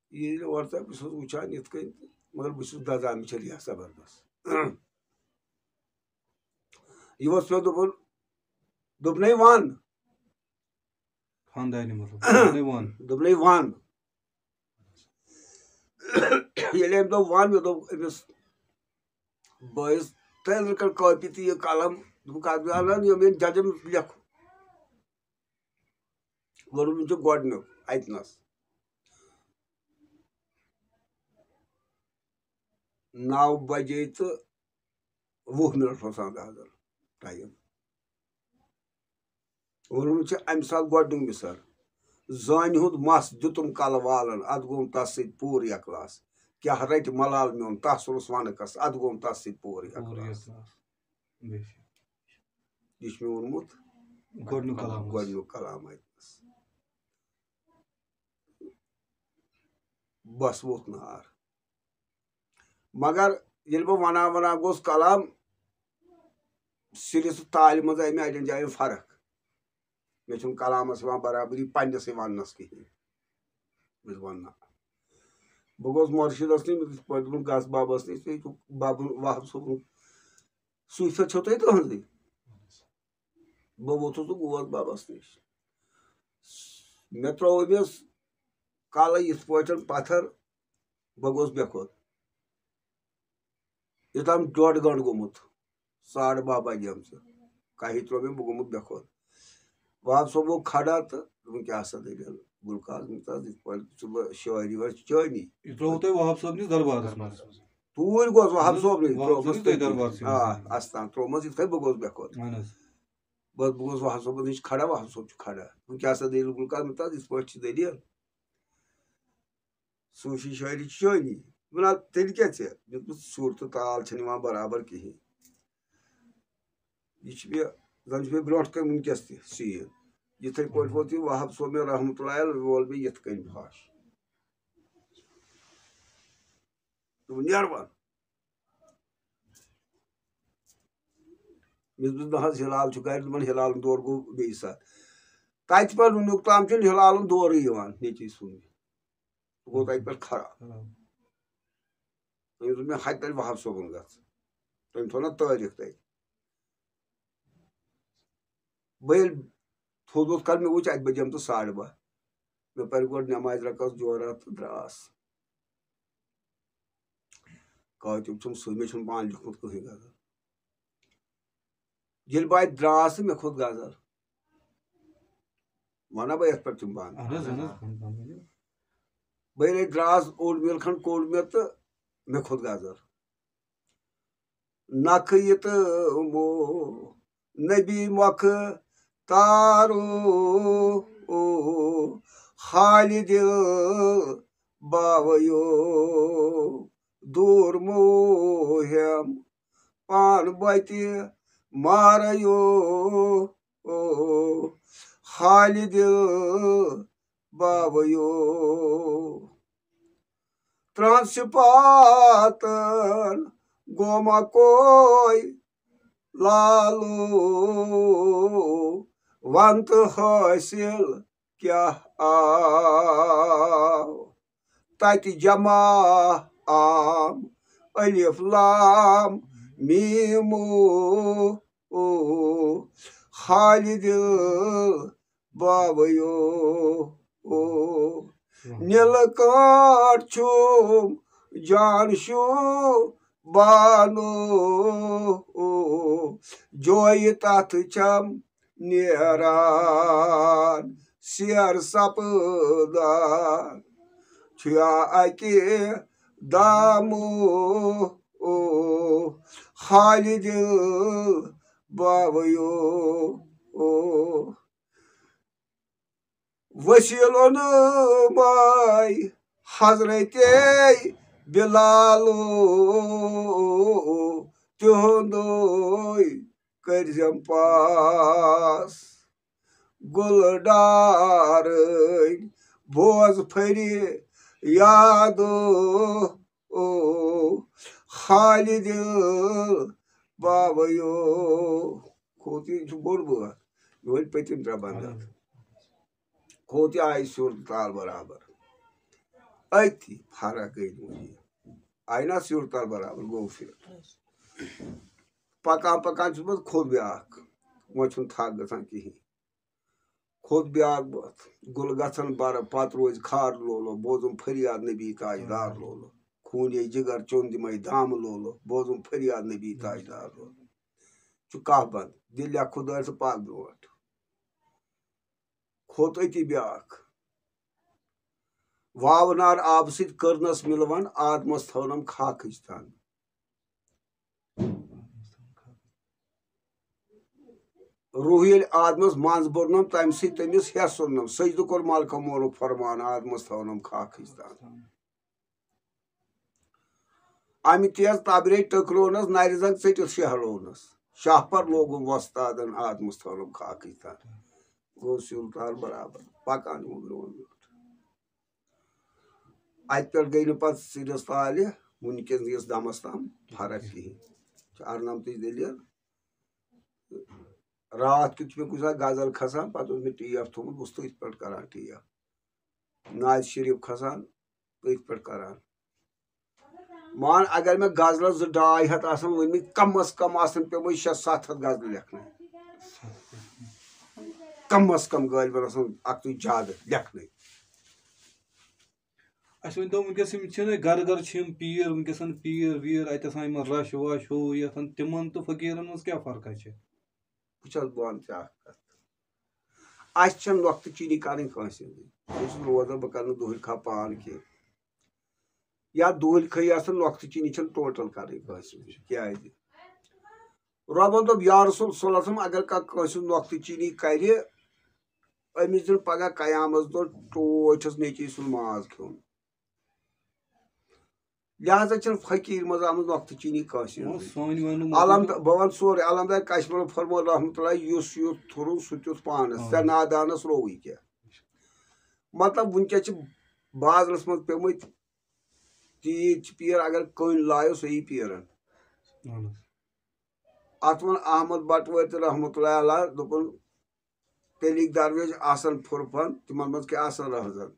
ییٚلہِ اورٕ تام بہٕ چھُس وٕچھان یِتھ کٔنۍ، مگر بہٕ چھُس دَزان، مےٚ چھِ ریٚہہ زبردست۔ یہِ اوس مےٚ دوٚپُن، دوٚپنَے، "وَن۔" خاندارنہِ مطلب۔ دوٚپنَے وَن۔ دوٚپنَے، "وَن۔" ییٚلہِ أمۍ دوٚپ، "وَن"، مےٚ دوٚپ أمِس بٲیِس، "تیٚلہِ کَر کاپی تہٕ یہِ قلم؟" دوٚپُکھ، "اَتھ گٔے اَنان یِم یِم ججَن لیکھُن۔" گوٚو مےٚ چھُ گۄڈٕنیُک اَتہِ نَس۔ نَو بَجے تہٕ وُہ مِنَٹ اوس اَتھ حظ ٹایم۔ ووٚنمُت چھُ اَمہِ ساتہٕ گۄڈٕنیُک مِثال، زانہِ ہُنٛد مَس دیُتُم کَلہٕ والَن، اَتھ گوٚوُم تَس سۭتۍ پوٗرٕ یَکلاس۔ کیٛاہ رَٹہِ مَلال میون تَس روٚس وَنہٕ کَس، اَتھ گوٚوُم تَس سۭتۍ پوٗرٕ پوٗرٕ یَکلاس۔ یَکلاس۔ بے شک۔ یہِ چھُ مےٚ ووٚنمُت گۄڈٕنیُک کلام حظ۔ گۄڈٕنیُک کلام اَتہِ نَس۔ بَس ووٚتھ نار۔ مگر ییٚلہِ بہٕ وَنان وَنان گوٚوُس کلام، سِرِس تہٕ تالہِ منٛز آیہِ مےٚ اَڑٮ۪ن جایَن فرق۔ مےٚ چھُنہٕ کلامَس یِوان برابری پنٛنِسٕے وَننَس کِہیٖنۍ۔ بہٕ چھُس وَنان۔ بہٕ گوٚوُس مُرشِدَس نِش، مےٚ دوٚپُس، "پٲٹھۍ دوٚپُن، گژھ بَبَس نِش، ژٕ چھُکھ بَبُن وَہَب صٲبُن صوٗفیت چھو تۄہہِ تُہٕنٛزٕے؟" بہٕ ووٚتھُس تہٕ گوس بَبَس نِش۔ مےٚ ترٛوو أمِس کَلہٕ یِتھ پٲٹھۍ پَتھر، بہٕ گوس بے خۄد۔ یوٚتام ڈۄڈ گٲنٛٹہٕ گوٚمُت، ساڑٕ باہ بجیمژٕ۔ کاہہِ ترٛوو مےٚ، بہٕ گوٚمُت بے خۄد۔ وہاب صٲب گوٚو کھڑا تہٕ دوٚپُن، "کیٛاہ سا دٔلیٖل؟ گُلہٕ کاک، یِم تہِ حظ یِتھ پٲٹھۍ چھُس بہٕ شٲعری وٲرۍ چٲنی۔" یہِ ترٛووُ تۄہہِ وہاب صٲبنِس دربارس منٛز؟ توٗرۍ گوٚس وہاب صٲبنٕے، وہاب ترٛوومُت صٲبنٕے تٔتی۔ تۄہہِ دربارسٕے منٛز۔ آ، استان ترٛوومُت یِتھ کٔنۍ بہٕ گوٚس بے خۄد۔ اہن حظ۔ بہٕ بہٕ گوٚس وہاب صٲبَس نِش کھڑا، وہاب صٲب چھُ کھڑا۔ دوٚپُن، "کیٛاہ سا دٔلیٖل گُلہٕ کاک، یِم تہِ حظ یِتھ پٲٹھۍ چھِ دٔلیٖل؟ صوٗفی شٲعری چھِ چٲنی۔" وَنان، "تیٚلہِ کیٛاہ ژےٚ؟" مےٚ دوٚپُس، "سُر تہٕ تال چھَنہٕ یِوان برابر کِہیٖنۍ۔ یہِ چھِ مےٚ، زَن چھِ مےٚ برونٛٹھ کَنہِ وٕنکیٚس تہِ سیٖن۔ یِتھَے پٲٹھۍ ووت یہِ وہاب صٲب مےٚ رحمتہ اللہ علیہ وول مےٚ یِتھ کٔنۍ پھَش۔" دوٚپُن، "نیر وَن۔" مےٚ دوٚپُس، "نہ حظ، ہِلال چھُ گَرِ۔" دوٚپُن، "ہِلالُن دورٕ گوٚو بیٚیہِ ساتہٕ۔ تَتہِ پٮ۪ٹھ وٕنیُک تام چھُنہٕ ہِلالُن دورٕے یِوان، نیٚچی سُنٛد۔ سُہ گوٚو تَتہِ پٮ۪ٹھ خراب۔" خراب۔ تٔمۍ دوٚپ مےٚ، "ہَتہِ تَلہِ وہاب صٲبُن گژھ۔" تٔمۍ تھوٚو نہ تٲریٖخ تَتہِ۔ بہٕ ییٚلہِ تھوٚد ووٚتھ کَر، مےٚ وٕچھ اَتہِ بَجیمژٕ ساڑٕ باہ۔ مےٚ پَرِ گۄڈٕ نٮ۪مازِ رَکٲژ جورا تہٕ درٛاس۔ کاتیُک چھُم سُے، مےٚ چھُنہٕ پانہٕ لیوٗکھمُت کٕہٕنۍ غزل۔ ییٚلہِ بہٕ اَتہِ درٛاس تہٕ مےٚ کھوٚت غزل۔ وَنہ بہٕ یَتھ پٮ۪ٹھ تِم بانہٕ۔ اہن حظ، اہن حظ، بَنٛد، بَنٛد ؤنِو۔ بہٕ ییٚلہِ درٛاس، اوٚڑ میٖل کھنٛڈ کوٚڑ مےٚ تہٕ مےٚ کھوٚت غزل۔ نکھٕ یہِ تہٕ مو نبی مۄکھٕ تارو، خالد باویو دوٗر موہم پان بتہِ مارَیو، خالد باویو۔ ترٛہَن صِفاتَن گوما کوے لالو، وَن تہٕ حٲصِل کیٛاہ آو؟ تَتہِ جمع عام الف لام میٖمو، خالد باویو۔ نِلہٕ کانٛٹھ چھُم جان شوٗ بانو، جویہِ تَتھ چھَم نیران سیر سپدان۔ چھُیا اَکہِ دامو خالد باویو۔ وسیٖلہٕ اوٚنمَے حضرت بلالو، تِہُنٛدُے کٔرزٮ۪م پاس۔ گُلہٕ ڈارٕنۍ بوز فریادو، او خالدِ باویو۔ کھوٚت یہِ، یہِ چھُ بوٚڑ بٲتھ، یِہوٚے پٔتِم ترٛےٚ بند اَتھ۔ کھوٚت یہِ آیہِ سیوٚد تال برابر۔ أتی فرق گٔے وۄنۍ یہِ۔ آیہِ نا سیوٚد تال برابر، گوٚو فِٹ۔ پکان پکان چھُس بہٕ، کھوٚت بیٛاکھ۔ وۄنۍ چھُنہٕ تھکھ گژھان کِہیٖنۍ۔ کھوٚت بیٛاکھ بٲتھ، گُلہٕ گژھن بَرٕ، پتہٕ روزِ خار لولو، بوزُم فریاد نبی تاجدار لولو۔ خوٗنے جِگر چوٚن دِمَے دامہٕ لولو، بوزُم فریاد نبی تاجدار لولو۔ چھُ کاہ بند، دِل لیکھ خۄدایَس تہٕ پَکھ برونٛٹھ۔ کھوٚت أتی بیٛاکھ۔ واونار آبہٕ سۭتۍ کٔرنَس مِلوَن، آدمَس تھٲونَم خاکٕچ تَن۔ روح ییٚلہِ آدمَس منٛز بوٚرنَم، تَمہِ سۭتۍ تٔمِس ہٮ۪س اوٚننَم۔ سجدٕ کوٚر ملکہ مورُک فرمان، آدمَس تھٲونَم خاکٕچ تَن۔ اَمہِ تیز تبرے ٹٔکرونَس، نَرِ زنٛگ ژٔٹِتھ شہلونَس۔ شاہ پر لوگُن وۄستادَن، آدمَس تھٲونَم خاکٕچ تَن۔ گوٚو سیُل تار برابر، پَکان یِمَن برونٛٹھ برونٛٹھ۔ اَتہِ پٮ۪ٹھ گٔے نہٕ پَتہٕ سِرِس تالہِ وٕنکیٚن یِس دَمَس تام فرق کِہیٖنۍ۔ چھِ اَرنَمتٕچ دٔلیٖل۔ راتھ کیُتھ چھُ مےٚ کُنہِ ساتہٕ غزل کھسان، پَتہٕ اوس مےٚ ٹیپ تھوٚمُت، بہٕ اوسُس تٔتھۍ پٮ۪ٹھ کران ٹیپ۔ نعت شریف کھسان، تٔتھۍ پٮ۪ٹھ کران۔ مان، اگر مےٚ غزلس زٕ ڈاے ہتھ آسن ؤنمٕتۍ، کم از کم آسن پیٚمٕتۍ شےٚ ستھ ہتھ غزلہٕ لیکھنَے۔ کم از کم غٲلبن آسن اکھتُے زیادٕ لیکھنَے۔ اَسہِ ؤنۍ تو وٕنکیٚس، یِم چھِنہٕ گرٕ گرٕ چھِ یِم پیٖر، وٕنکیٚس پیٖر ویٖر، اَتہِ آسان یِمن رش وش ہُہ یتھ، تِمن تہٕ فقیٖرن منٛز کیٛاہ فرقہ چھِ؟ بہٕ چھَس بہٕ وَنہٕ ژےٚ اَکھ کَتھ۔ اَسہِ چھَنہٕ نۄقطہٕ چیٖنی کَرٕنۍ کٲنٛسہِ ہٕنٛزٕے۔ بہٕ چھُس روزان، بہٕ کَرٕ نہٕ دُہٕلۍ کھا پان کینٛہہ۔ یا دُہٕلۍ کھٲے آسَن، نۄقطہٕ چیٖنی چھَنہٕ ٹوٹَل کَرٕنۍ کٲنٛسہِ ہٕنٛز۔ کیٛازِ؟ رۄبَن دوٚپ، یا رسول صلی اللہ علیہ وسلم، اگر کانٛہہ کٲنٛسہِ ہُنٛد نۄقطہٕ چیٖنی کَرِ، أمِس دِن پَگاہ قیامَس دۄہ ٹوٹھِس نیٚچی سُنٛد ماز کھیوٚن۔ لہذا چھنہٕ فقیٖر منٛز آمٕژ نۄقطہٕ چیٖنی کٲنٛسہِ ہٕنٛز۔ سٲنۍ ونُن علم مطلب بہٕ ونہٕ سورُے، علمدار کشمل فرمود رحمتہ اللہ، یُس یُتھ تھوٚرُن سُہ تیُتھ پانس، ژےٚ نادانس رووٕے کینٛہہ۔ مطلب وٕنکیٚس چھِ بازرس منٛز پیٚمٕتۍ تیٖتۍ چھِ پیٖر، اگر کٔنۍ لایو سُہ یی پیٖرن۔ اہن حظ۔ اتھ ووٚن احمد بٹوٲرۍ تہِ رحمتہ اللہ علیہ، دوٚپُن، تیٚلِکۍ درویش آسن پھُرپھن، تِمن منٛز کیٛاہ آسن رہزن؟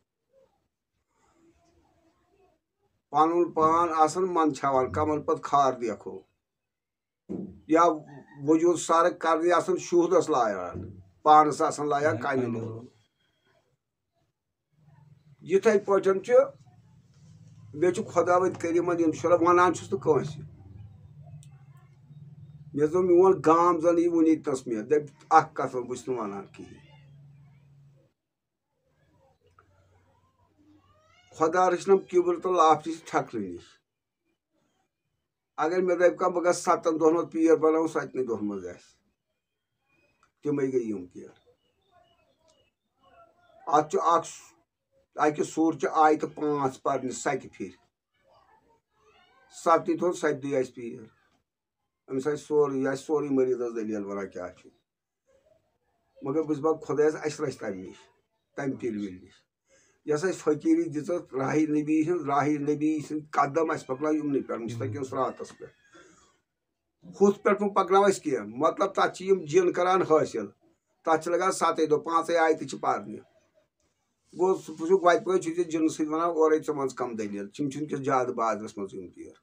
پنُن پان آسن منٛدچھاوان، کمن پتہٕ خار دیکھو۔ یا وجود سارٕ کرنہِ آسن شہدس لایان، پانس آسن لایان کامہِ لوگ۔ یِتھے پٲٹھۍ چھُ، بیٚیہِ چھُ خۄدا وۄنۍ کریٖمن، یِم چھُ وَنان چھُس نہٕ کٲنٛسہِ۔ مےٚ دوٚپ، میون گام زن یہِ وُنہِ ییٚتنس مےٚ، دَپہِ، اکھ کتھ وۄنۍ بہٕ چھُس نہٕ وَنان کِہیٖنۍ۔ خۄدا رٔچھنم کِبر تہٕ لافٹی چھِ ٹھکرٕ نِش۔ اگر مےٚ دَپہِ کانٛہہ، بہٕ گژھٕ ستن دۄہن منٛز پیٖر بناوُن، ستنٕے دۄہن منٛز گژھِ۔ تِمے گٔے یِم پیٖر۔ اتھ چھُ اکھ، اکہِ سورچہِ آیتہٕ پانٛژھ پرنہِ ستہِ پھِرِ۔ ستنٕے دۄہن ستہِ دۄہہِ آسہِ پیٖر۔ أمِس آسہِ سورُے، یہِ آسہِ سورُے مٔریٖضس دٔلیٖل وَنان کیٛاہ چھُ۔ مگر بہٕ چھُس دَپان خۄدایَس اَسہِ رَچھِ تَمہِ نِش، تَمہِ تِلہِ وِلہِ نِش۔ یۄس اَسہِ فقیٖری دِژٕکھ راہِ نبی ہِنٛز، راہِ نبی سٕنٛدۍ قدم اَسہِ پَکناو یِمنٕے پٮ۪ٹھ، مُستقیٖم صراطَس پٮ۪ٹھ۔ ہُتھ پٮ۪ٹھ مہٕ پَکناو اَسہِ کینٛہہ۔ مطلب تَتھ چھِ یِم جِن کَران حٲصِل۔ تَتھ چھِ لَگان سَتَے دۄہ، پانٛژَے آیتہٕ چھِ پَرنہِ۔ گوٚو سُہ وٕچھُکھ وَتہِ پٲٹھۍ چھُ ژےٚ جِنہٕ سۭتۍ وَنان اورَے ژےٚ منٛز کَم دٔلیٖل۔ یِم چھِنہٕ کینٛہہ زیادٕ بازرَس منٛز یِم تیٖر۔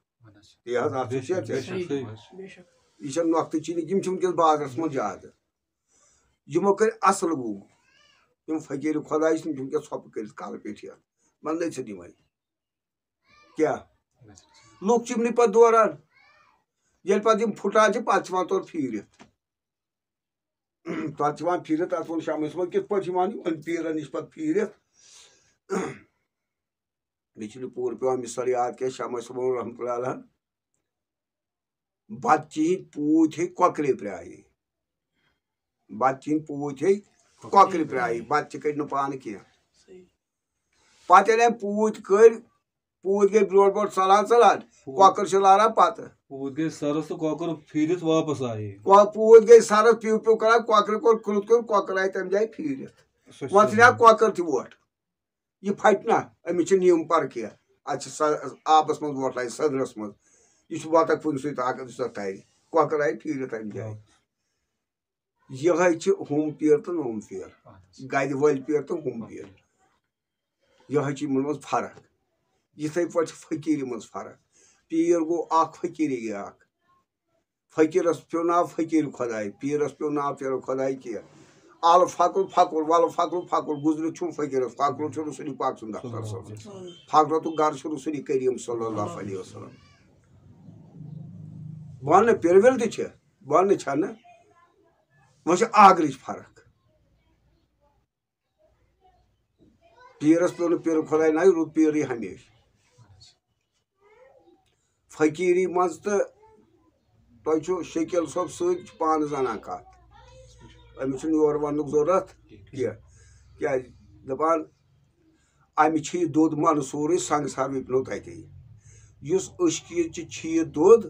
یہِ حظ اَتھ چھُ شیخ صٲب۔ صحیح۔ یہِ چھےٚ نۄقطہٕ چیٖنی، یِم چھِ وٕنکیٚس بازرَس منٛز زیادٕ۔ یِمو کٔرۍ اَصٕل گوٚو۔ یِم فقیٖر خۄدایہِ چھِ، تِم چھِ وٕنکیٚس ژھۄپہٕ کٔرِتھ کالہٕ پیٚٹھۍ یَتھ۔ وۄنۍ نٔژِتھ یِمَے۔ کیٛاہ؟ لُکھ چھِ یِمنٕے پَتہٕ دوران۔ ییٚلہِ پَتہٕ یِم پھُٹان چھِ، پَتہٕ چھِ یِوان تورٕ پھیٖرِتھ۔ تَتھ چھِ یِوان پھیٖرِتھ، تَتھ ووٚن شمس صٲبَن، کِتھ پٲٹھۍ چھِ یِوان یِمَن پیٖرَن نِش پَتہٕ پھیٖرِتھ؟ مےٚ چھُنہٕ پوٗرٕ پٮ۪وان مثال یاد کینٛہہ، شمس صٲبُن رحمتہ اللہ علیہ۔ بَتہٕ چیٚنۍ پوٗتۍ ہے کۄکرِ پرٛایہِ۔ بَتہٕ چیٚنۍ پوٗتۍ ہے کۄکرِ پرٛایہِ۔ بَتہٕ تہِ کٔڑۍ نہٕ پانہٕ کینٛہہ۔ پَتہٕ ییٚلہِ أمۍ پوٗتۍ کٔڑۍ، پوٗتۍ گٔے برونٛٹھ برونٛٹھ ژلان ژلان، کۄکر چھِ لاران پتہٕ۔ پوٗتۍ گٔے سرس تہٕ کۄکر پھیٖرِتھ واپس آیے۔ کو-، پوٗتۍ گٔے سرس، پیو پیو کران، کۄکرِ کوٚر کُلُت کیوٚن، کۄکر آیہِ تمہِ جایہِ پھیٖرِتھ۔ سۄ چھِ وۄنۍ ژھٕنیا سرٕے۔ کۄکر تہِ وۄٹھ؟ یہِ پھٹہِ نا؟ أمِس چھِ نیٖم پرٕ کینٛہہ۔ اتھ چھِ سۄ آبس منٛز وۄٹھ لگہِ سٔدرس منٛز۔ یہِ چھُ وۄتان کُنہِ سۭتۍ طاقت، یُس اتھ ترِ۔ کۄکر آیہِ پھیٖرِتھ تمہِ جایہِ۔ یِہوٚے چھِ ہُم پیٖر تہٕ نوٚم پیٖر۔ اہن حظ۔ گَرِ وٲلۍ پیٖر تہٕ ہُم پیٖر۔ یِہوٚے چھِ یِمَن منٛز فرق۔ یِتھَے پٲٹھۍ چھِ فقیٖری منٛز فرق۔ پیٖر گوٚو اَکھ، فقیٖری گٔے اَکھ۔ فقیٖرَس پیوٚو ناو فقیٖر خۄداے، پیٖرَس پیوٚو ناو پیٖر خۄداے کینٛہہ۔ اَلہٕ فقُل فقُل، وَلہٕ فقُل فقُل، گُزرِتھ چھُم فقیٖرَس، فقرُ چھُ رسول پاک سُنٛد دفتر صٲب۔ فقرتُک گَرٕ چھُ رسول کریٖم صلی اللہ علیہ وسلم۔ بہٕ وَنہٕ نہٕ پیٖر ویٖر تہِ چھِ، بہٕ وَنہٕ نہٕ چھَنہٕ۔ وۄنۍ چھِ آگرٕچ فرق۔ پیٖرس پیوٚو نہٕ پیٖرٕ خۄداے ناوِ، روٗد پیٖرٕے ہمیشہِ۔ فقیٖری منٛز تہٕ تۄہہِ چھُو شکیل صٲب سۭتۍ، چھُ پانہٕ زانان کتھ۔ أمِس چھُنہٕ یورٕ وننُک ضروٗرت کینٛہہ۔ کیٛازِ؟ دپان، امہِ چھِ یہِ دۄد منصوٗرٕے، سنگسار وِپنو تتے۔ یُس عشقیت چھِ، چھِ یہِ دۄد،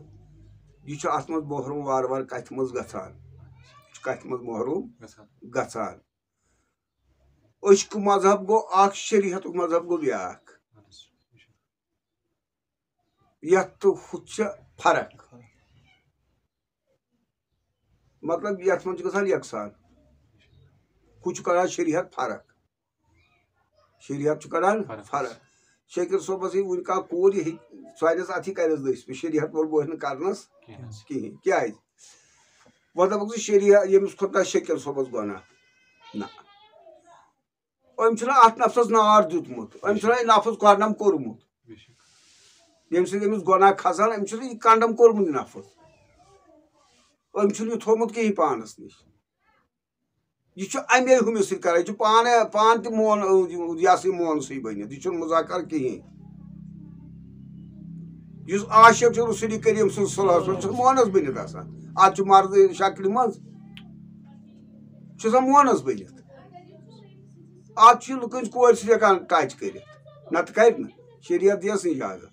یہِ چھُ اتھ منٛز محروم وارٕ وارٕ کتھِ منٛز گژھان۔ یہِ چھُ کتھِ منٛز محروم گژھان۔ گژھان۔ عشق مذہب گوٚو اکھ، شریعتُک مذہب گوٚو بیٛاکھ۔ یتھ تہٕ ہُتھ چھِ فرق۔ مطلب، یتھ منٛز چھِ گژھان یکسان۔ ہُہ چھُ کران شریعت فرق۔ شریعت چھُ کران فرق۔ فرق۔ شٲکِر صٲبس یی وُنہِ کانٛہہ کوٗر، یہِ ہیٚکہِ سانِس اتھی کرٮ۪س دٔسۍ پٮ۪ٹھ۔ شریعت وول بوزِ نہٕ کرنس کِہیٖنۍ۔ کِہیٖنۍ۔ کیٛازِ؟ وۄنۍ دپکھ ژٕ شریعت، ییٚمِس کھوٚت نہ شٲکِر صٲبس گۄناہ۔ نہ۔ أمۍ چھُنہ اتھ نفسس نار دیُتمُت، أمۍ چھُنہ یہِ نفس کۄنڈم کوٚرمُت۔ بے شک۔ ییٚمہِ سۭتۍ أمِس گۄناہ کھسان، أمۍ چھُنہ یہِ کنڈم کوٚرمُت یہِ نفس۔ أمۍ چھُنہٕ یہِ تھوٚومُت کِہیٖنۍ پانس نِش۔ یہِ چھُ امے ہُمِس سۭتۍ کران، یہِ چھُ پانہٕ، پانہٕ تہِ مون، یہِ ہسا یہِ مونسٕے بٔنِتھ، یہِ چھُنہٕ مذاکر کِہیٖنۍ۔ یُس عاشق چھُ رسول کریم صلی اللہ علیہ وسلم، چھُ مونس بٔنِتھ آسان۔ اتھ چھُ مرد شکلہِ منٛز، چھُ آسان مونس بٔنِتھ۔ اتھ چھُ لُکن کورِ سۭتۍ ہٮ۪کان ٹچ کٔرِتھ، نتہٕ کرِ نہٕ، شریعت دِیس نہٕ اجازت۔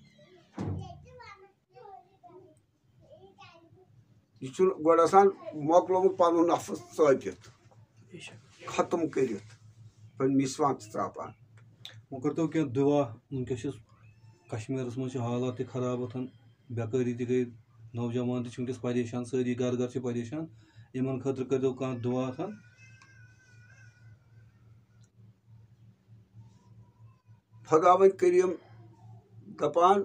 یہِ چھُنہٕ گۄڈٕ آسان مۄکلومُت پنُن نفس ژٲپِتھ، بے شک۔ ختم کٔرِتھ، پنٕنۍ مسواک تہِ ژاپان۔ وۄنۍ کٔرتو کینٛہہ دُعا، وٕنکیٚس چھِ کشمیٖرس منٛز چھِ حالات تہِ خراب وۄتھان، بیکٲری تہِ گٔے، نوجوان تہِ چھِ وٕنکیٚس پریشان، سٲری گرٕ گرٕ چھِ پریشان، یِمن خٲطرٕ کٔرتو کانٛہہ دُعا تھن۔ خۄداوند کریم دپان،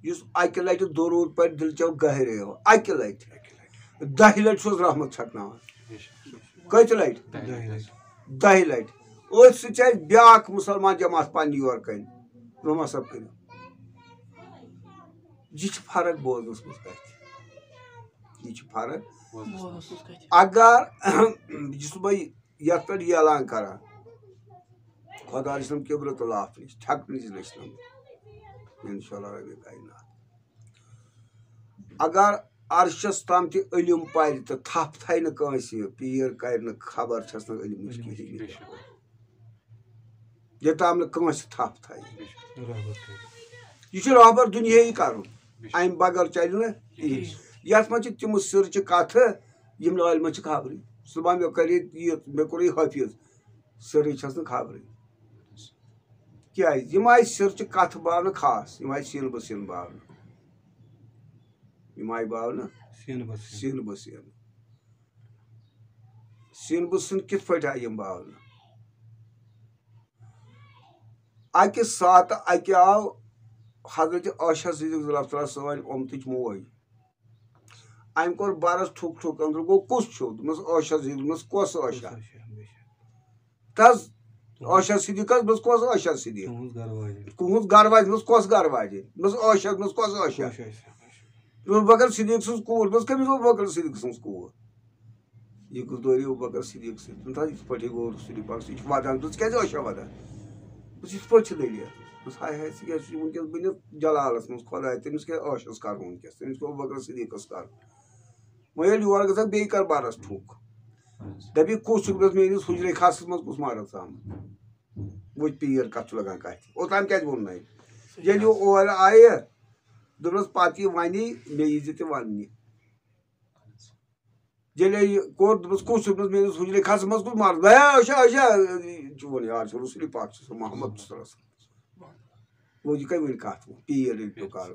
یُس اکہِ لٹہِ درود پرِ دِلچو گہریو، اکہِ لٹہِ، دہہِ لٹہِ چھُس رحمت چھکناوان۔ کٔژِ لٹہِ؟ دہہِ لٹہِ۔ دہہِ لٹہِ۔ أتھۍ سۭتۍ چھِ اَسہِ بیٛاکھ مُسلمان جماعت پننہِ یورٕ کنہِ، رحمان صٲب کٔرِو۔ یہِ چھِ فرق بوزنس منٛز کتھِ۔ یہِ چھِ فرق۔ بوزنس منٛز کتھِ۔ اگر یُس بہٕ یتھ پٮ۪ٹھ یہِ اعلان کران، خۄدا رٔچھنم کِبرٕ تہٕ لاف نِش، چھکنہٕ نِش رٔچھنم۔ انشاءاللہ ربِ کائنات۔ اگر عرشس تام تہِ علم پرِ تہٕ تھپھ تھایہِ نہٕ کٲنٛسہِ، پیٖر کرِ نہٕ خبر چھس نہٕ علمٕچ کِہیٖنۍ۔ بے شک۔ یوٚتام نہٕ کٲنٛسہِ تھپھ تھایہِ۔ بے شک۔ رحمت کٔرِتھ۔ یہِ چھُ رہبر دُنیاہی کرُن۔ بے شک۔ امہِ بغٲر چلہِ نہٕ کِہیٖنۍ۔ کِہیٖنۍ۔ یتھ منٛز چھِ تِم سِرچہِ کتھٕ، یِم نہٕ عٲلمس چھِ خبرٕے۔ صبحن مےٚ کرے یہِ، مےٚ کوٚرُے حٲفظ، سِرٕے چھس نہٕ خبرٕے۔ کیٛازِ؟ یِم آیہِ سِرچہِ کتھٕ باونہٕ خاص، یِم آیہِ سیٖنہٕ بہٕ سیٖنہٕ باونہٕ۔ یِم آیہِ باونہٕ سیٖنہٕ بہٕ سیٖنہٕ۔ سیٖنہٕ بہٕ سیٖنہٕ۔ سیٖنہٕ بہٕ سیٖنہٕ کِتھ پٲٹھۍ آیہِ یِم باونہٕ؟ اکہِ ساتہٕ اکہِ آو حضرت عائشہ صدیق رضی اللہ تعالیٰ سٲنۍ اُمتٕچ موج۔ أمۍ کوٚر برس ٹھُک ٹھُک، أنٛدرٕ گوٚو، "کُس چھُو؟" دوٚپمَس، "عائشہ صدیق۔" دوٚپمَس، "کۄس عائشہ؟" کۄس عائشہ؟ بے شک۔ تَس عائشہ صدیقس، دوٚپمَس، "کۄس عائشہ صدیق؟" تُہٕنٛز گرٕ واجِنۍ۔ تُہٕنٛز گرٕ واجِنۍ، دوٚپمَس، "کۄس گرٕ واجِنۍ؟" دوٚپمَس، "عائشہ۔" دوٚپمَس، "کۄس عائشہ؟" کۄس عائشہ؟ دوٚپمَس، "بکر صدیق سٕنٛز کوٗر۔" دوٚپمَس، "کٔمِس گوٚو بکر صدیق سٕنٛز کوٗر؟" یہِ گُزٲریو بکر صدیق سۭتۍ۔ دوٚپُن، "تھا، یِتھ پٲٹھۍ گوٚو رسول پاک، سُہ چھُ وَدان۔" دوٚپُس، "کیٛازِ عٲشہ وَدان؟" دوٚپُس، "یِتھ پٲٹھۍ چھِ دٔلیٖل۔" دوٚپُس، "ہاے ہاے، ژٕ کیٛازِ چھُکھ وٕنکیٚس بٔنِتھ جلالَس منٛز خۄداے؟ تٔمِس کیٛاہ عٲشَس کَرُن وٕنکیٚس؟ تٔمِس کیٛاہ اوس بکر صدیٖقَس کَرُن؟" وۄنۍ ییٚلہِ یورٕ گژھکھ، بیٚیہِ کَر بَرَس ٹھُک۔ دَپہِ، "کُس چھُکھ؟" دوٚپُس، "میٛٲنِس حُجرے خاصَس منٛز کُس مَرٕد ژامُت؟" وۄنۍ پیٖر کَتھ چھُ لَگان کَتھِ؟ اوٚتام کیٛازِ ووٚن نَے؟ ییٚلہِ یہِ اورٕ آیہِ، دوٚپنَس، "پَتہٕ یہِ وَنی، مےٚ یی زِ تہِ وَننہِ۔" ییٚلہِ یہِ کوٚر، دوٚپنَس، "کُس چھُ؟" دوٚپنَس، "میٛٲنِس حُجرے کھسَس منٛز کُس مرد؟" "ہے، أچھا، أچھا، چون یار چھُ رسول پاک چھُ سُہ محمد صلی اللہ علیہ وسلم۔" گوٚو، یہِ کَتہِ وٕنہِ کَتھ وۄنۍ؟ پیٖر ییٚلہِ پیوٚو کَرُن۔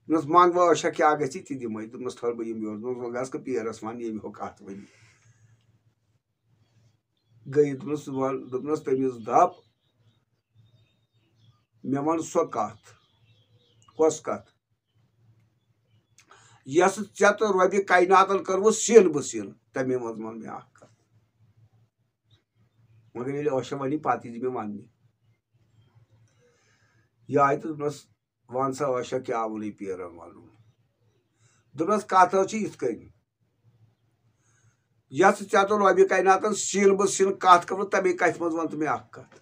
دوٚپنَس، "منٛگ وۄنۍ أچھا کیٛاہ گژھِ تہِ دِمَے۔" دوٚپنَس، "تھَر بہٕ یِمہٕ یور۔" دوٚپنَس، "وۄنۍ گژھ کہٕ پیٖرَس وَن، ییٚمہِ ہیوٚو کَتھ ؤنِتھ۔" گٔیہِ، دوٚپنَس، "ژٕ وَن۔" دوٚپنَس، "تٔمِس دَپ، مےٚ وَن سۄ کَتھ۔" "کۄس کَتھ؟" "یۄس ژےٚ تہٕ رۄبِ کایناتَن کٔروٕ سیٖنہٕ بہٕ سیٖنہٕ، تَمے منٛز وَن مےٚ اَکھ کَتھ۔" مگر ییٚلہِ عٲشہ وَنی، پَتہٕ یی مےٚ وَننہِ۔ یہِ آیہِ تہٕ دوٚپنَس، "وَن سا عٲشہ، کیٛاہ ووٚنُے پیٖرَن وَنُن؟" دوٚپنَس، "کَتھ حظ چھِ یِتھ کٔنۍ، یۄس ژےٚ تہٕ رۄبِ کایناتَن سیٖنہٕ بہٕ سیٖنہٕ کَتھ کٔروٕ، تَمے کَتھِ منٛز وَن تہٕ مےٚ اَکھ کَتھ۔"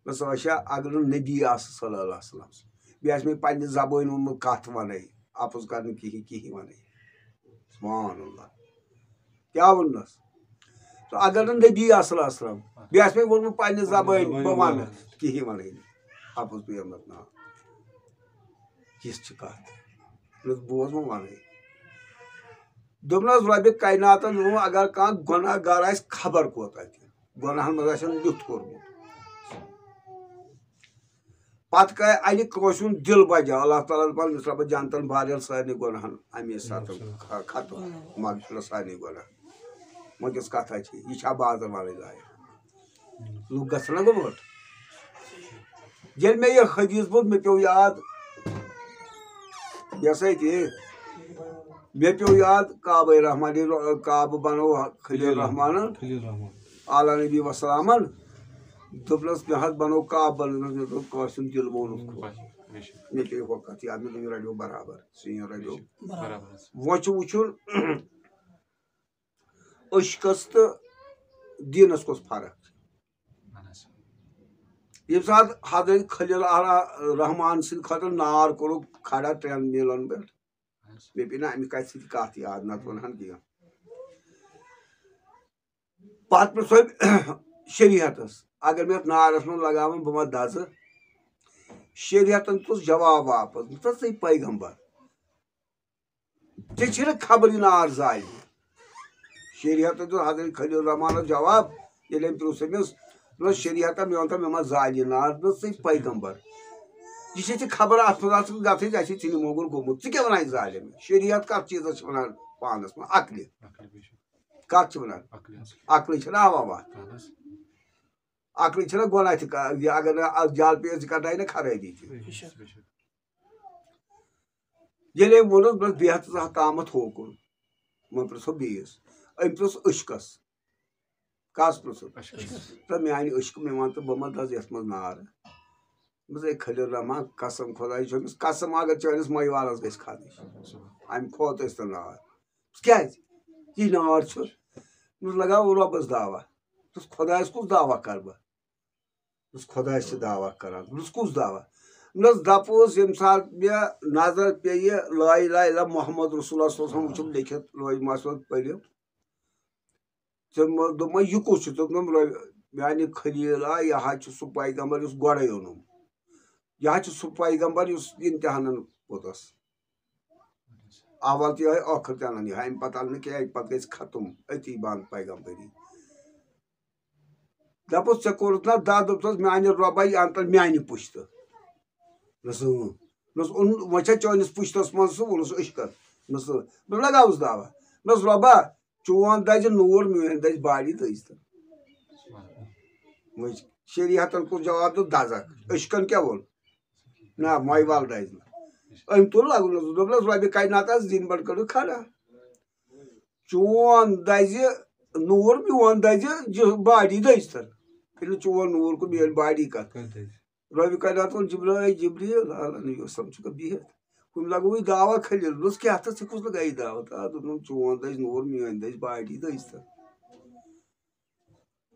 دوٚپنَس، "عٲشہ، اگر نہٕ نبی آسہٕ صلی اللہ علیہ وسلم، بیٚیہِ آسہِ مےٚ پنٛنہِ زبٲنۍ ووٚنمُت کَتھ وَنَے، اَپُز کَرنہٕ کِہیٖنۍ، کِہیٖنۍ وَنَے۔" سبحان اللہ۔ کیٛاہ ووٚننَس؟ تہٕ اگر نہٕ نبی صلی اللہ علیہ وسلم، بیٚیہِ آسہِ مےٚ ووٚنمُت پنٛنہِ زبٲنۍ، بہٕ وَنہٕ، کِہیٖنۍ وَنَے نہٕ۔ اَپُز پیغمبر ناو۔ یِژھ چھِ کَتھ۔ یُتھ بوز وۄنۍ وَنَے۔ دوٚپنَس، رۄبِ کایناتَن ووٚن، اگر کانٛہہ گۄناہ گار آسہِ خبر کوٗتاہ تہِ، گۄناہَن منٛز آسٮ۪ن لیُتھ کوٚرمُت۔ پتہٕ کَرِ اَلہِ کٲنٛسہِ ہُنٛد دِل بجا، اللہ تعالیٰ دَپان، "مِثرا بہٕ جنتَن بارٮ۪ن سارنٕے گۄناہَن اَمے ساتہٕ ختم، مغفرت سارنٕے گۄناہ۔" وۄنۍ کِژھ کَتھا چھِ؟ یہِ چھا بازر والٕنۍ لایق؟ لُکھ گژھن نہ گوٚمُت۔ ییٚلہِ مےٚ یہِ حدیث بوٗز، مےٚ پیوٚو یاد، یہِ ہسا یہِ، مےٚ پیوٚو یاد کعبہ رحمانی، کعبہ بنوو خلیل رحمانن۔ خلیل رحمان۔ اعلیٰ نبی وسلامن۔ دوٚپنَس، "مےٚ حظ بنوو کعبہ، بنوونَس مےٚ دوٚپ، کٲنٛسہِ ہُنٛد دِل ووٚنُکھ۔" بے شک۔ مےٚ پیٚیہِ ہۄ کَتھ یاد، مےٚ دوٚپ، یہِ رَٹیو برابر، سُہ یہِ رَٹیو۔ برابر۔ وۄنۍ چھُ وٕچھُن، عشقَس تہٕ دیٖنَس کۄس فرق چھِ؟ اہن حظ۔ ییٚمہِ ساتہٕ حضرت خلیل الرحمان سٕنٛدِ خٲطرٕ نار کوٚرُکھ کھڑا ترٛٮ۪ن میٖلَن پٮ۪ٹھ، اہن حظ۔ مےٚ پیٚیہِ نہٕ اَمہِ کَتھِ سۭتۍ کَتھ یاد، نَتہٕ وَنہٕ ہن کینٛہہ۔ پَتہٕ پرٛژھو أمۍ شریعتَس، اگر مےٚ اَتھ نارَس منٛز لگاوَن، بہٕ ما دَزٕ؟ شریعتَن تُل جواب واپَس، دوٚپُس، "ژٕے پیغمبر، ژےٚ چھے نہٕ خبر یہِ نار زالہِ۔" شریعتَن دیُت حضرت خلیل الرحمانَس جواب، ییٚلہِ أمۍ پرٛژھ أمِس، دوٚپنَس، "شریعتَن، مےٚ وَن تہٕ، مےٚ ما زالہِ یہِ نار؟" دوٚپنَس، "ژٕے پیغمبر، یہِ چھے ژےٚ خبر، اَتھ منٛز آسہٕ گژھٕنۍ، اَسہِ چھِ ژِنہِ مۄنٛگُر گوٚمُت، ژٕ کیٛاہ وَنان یہِ زالہِ مےٚ؟ شریعت کَتھ چیٖزَس چھِ وَنان پانَس منٛز؟ عقلہِ۔ عقلہِ، بے شک۔ کَتھ چھِ وَنان؟ عقلہِ حظ۔ عقلٕے چھَنہ اَوا وَتھ۔ اہن حظ۔ عقلٕے چھَنہ گۄناہ تہِ کا-، یہِ اگر نہٕ اَتھ جال پیس، یہِ کَڑنایہِ نہٕ خرٲبی تہِ۔" بے شک، بے شک۔ ییٚلہِ أمۍ ووٚنُس، بس بیٚہہ ژٕ زٕ ہَتھ تامَتھ ہوکُن، وۄنۍ پرٛژھو بیٚیِس۔ أمۍ پرٛژھ عشقَس، کَس پرٛژھُن؟ عشقَس۔ تہٕ میٛانہِ عشقہٕ، مےٚ وَن تہٕ، بہٕ ما دَزٕ یَتھ منٛز نار؟ دوٚپمَس، "اے خلیل الرحمان، قسم خۄدایہِ چھُ أمِس قسم، اگر چٲنِس مٲلۍ والَس گژھِ خانٕچ، اَمہِ کھۄتہٕ ٲسۍ تَن نار۔" "کیٛازِ؟ یہِ نار چھُ۔" دوٚپمَس، "لگاو رۄبَس دعویٰ۔" دوٚپُس، "خۄدایَس کُس دعویٰ کَرٕ بہٕ؟" دوٚپُس، "خۄدایَس چھِ دعویٰ کَران۔" دوٚپُس، "کُس دعویٰ؟" دوٚپمَس، "دَپُس، ییٚمہِ ساتہٕ مےٚ نظر پیٚیہِ لا الہ الا محمد رسول اللہ صلی اللہ علیہ وسلم وٕچھُم لیکھِتھ لوحِ محفوظ پٔرِتھ، تِمو دوٚپمَے، 'یہِ کُس چھُ؟' دوٚپنَم، 'میٛانہِ خلیٖل آ، یہِ حظ چھُ سُہ پیغمبر یُس گۄڈَے اوٚنُم۔ یہِ حظ چھُ سُہ پیغمبر یُس امتحانَن پوٚتُس۔ اول تہِ یِہوٚے، ٲخٕر تہِ اَنَن یِہوٚے، اَمہِ پَتہٕ اَنہٕ نہٕ کینٛہہ، اَمہِ پَتہٕ گژھِ ختم أتی بنٛد پیغمبری۔ دَپُس، ژےٚ کوٚرُتھ نا دَہ، دوٚپُس، میٛانہِ رۄبَے اَن تہٕ میٛانہِ پُشتہٕ۔" دوٚپنَس، "اۭں۔" دوٚپنَس، "اوٚن، وۄنۍ چھا چٲنِس پُشتَس منٛز سُہ؟" ووٚنُس، "عشقَن۔" دوٚپنَس، اۭں۔ دوٚپُن، "لگاوُس دعویٰ۔" دوٚپنَس، "رۄبا، چون دَزِ نوٗر، میٛٲنۍ دَزِ باڈی دٔج تہٕ۔" وۄنۍ شریعتَن کُس جواب دیُت؟ دَزَکھ۔ عشقَن کیٛاہ ووٚن؟ نہ، مۄیہِ وَل دَزِ نہٕ۔ أمۍ تُل لَگُن، دوٚپنَس، "رۄبِ کاینات آس زِنۍ بَڑ کٔرٕکھ کھڑا۔ چون دَزِ نوٗر، میون دَزِ جِ-، باڈی دٔج تَن۔ ییٚلہِ نہٕ چون نوٗر گوٚو، میٲنۍ باڈی کَتھ؟" کَتھ دَزِ؟ رۄبِ کاینات ووٚن جبرائیل، "جبریل، اہلا نبی وسلم چھُکھ بِہِتھ؟ ہُمۍ لگووُے دعویٰ خلیل۔" دوٚپُس، "کیٛاہ تہٕ ژےٚ کُس لگایی دعویٰ؟" آ، دوٚپُن، "چون دَزِ نوٗر، میٲنۍ دَزِ باڈی دٔج تَن۔"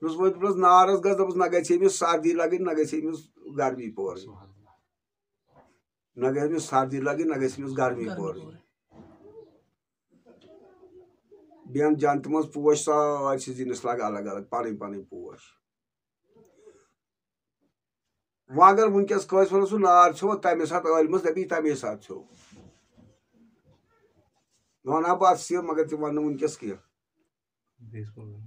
دوٚپُس، وۄنۍ دوٚپنَس نارَس گژھ، دوٚپُس، نہ گژھِ أمِس سردی لَگٕنۍ، نہ گژھِ أمِس گرمی پورٕنۍ۔ سبحان اللہ۔ نہ گژھِ أمِس سردی لَگٕنۍ، نہ گژھِ أمِس گرمی گرمی پورٕنۍ۔ پورٕنۍ۔ بیٚیَن جنتہِ منٛز پوش سٲرسٕے زِنِس لَگہٕ الگ الگ، پَنٕنۍ پَنٕنۍ پوش۔ وۄنۍ اگر وٕنکیٚس کٲنٛسہِ وَنو سُہ نار ژھیوٚو، تَمے ساتہٕ عٲلمَس دَپہِ یہِ تَمے ساتہٕ ژھیوٚو۔ وَنہٕ ہا بہٕ اَتھ سِر، مگر تِم وَنہٕ نہٕ وٕنکیٚس کینٛہہ۔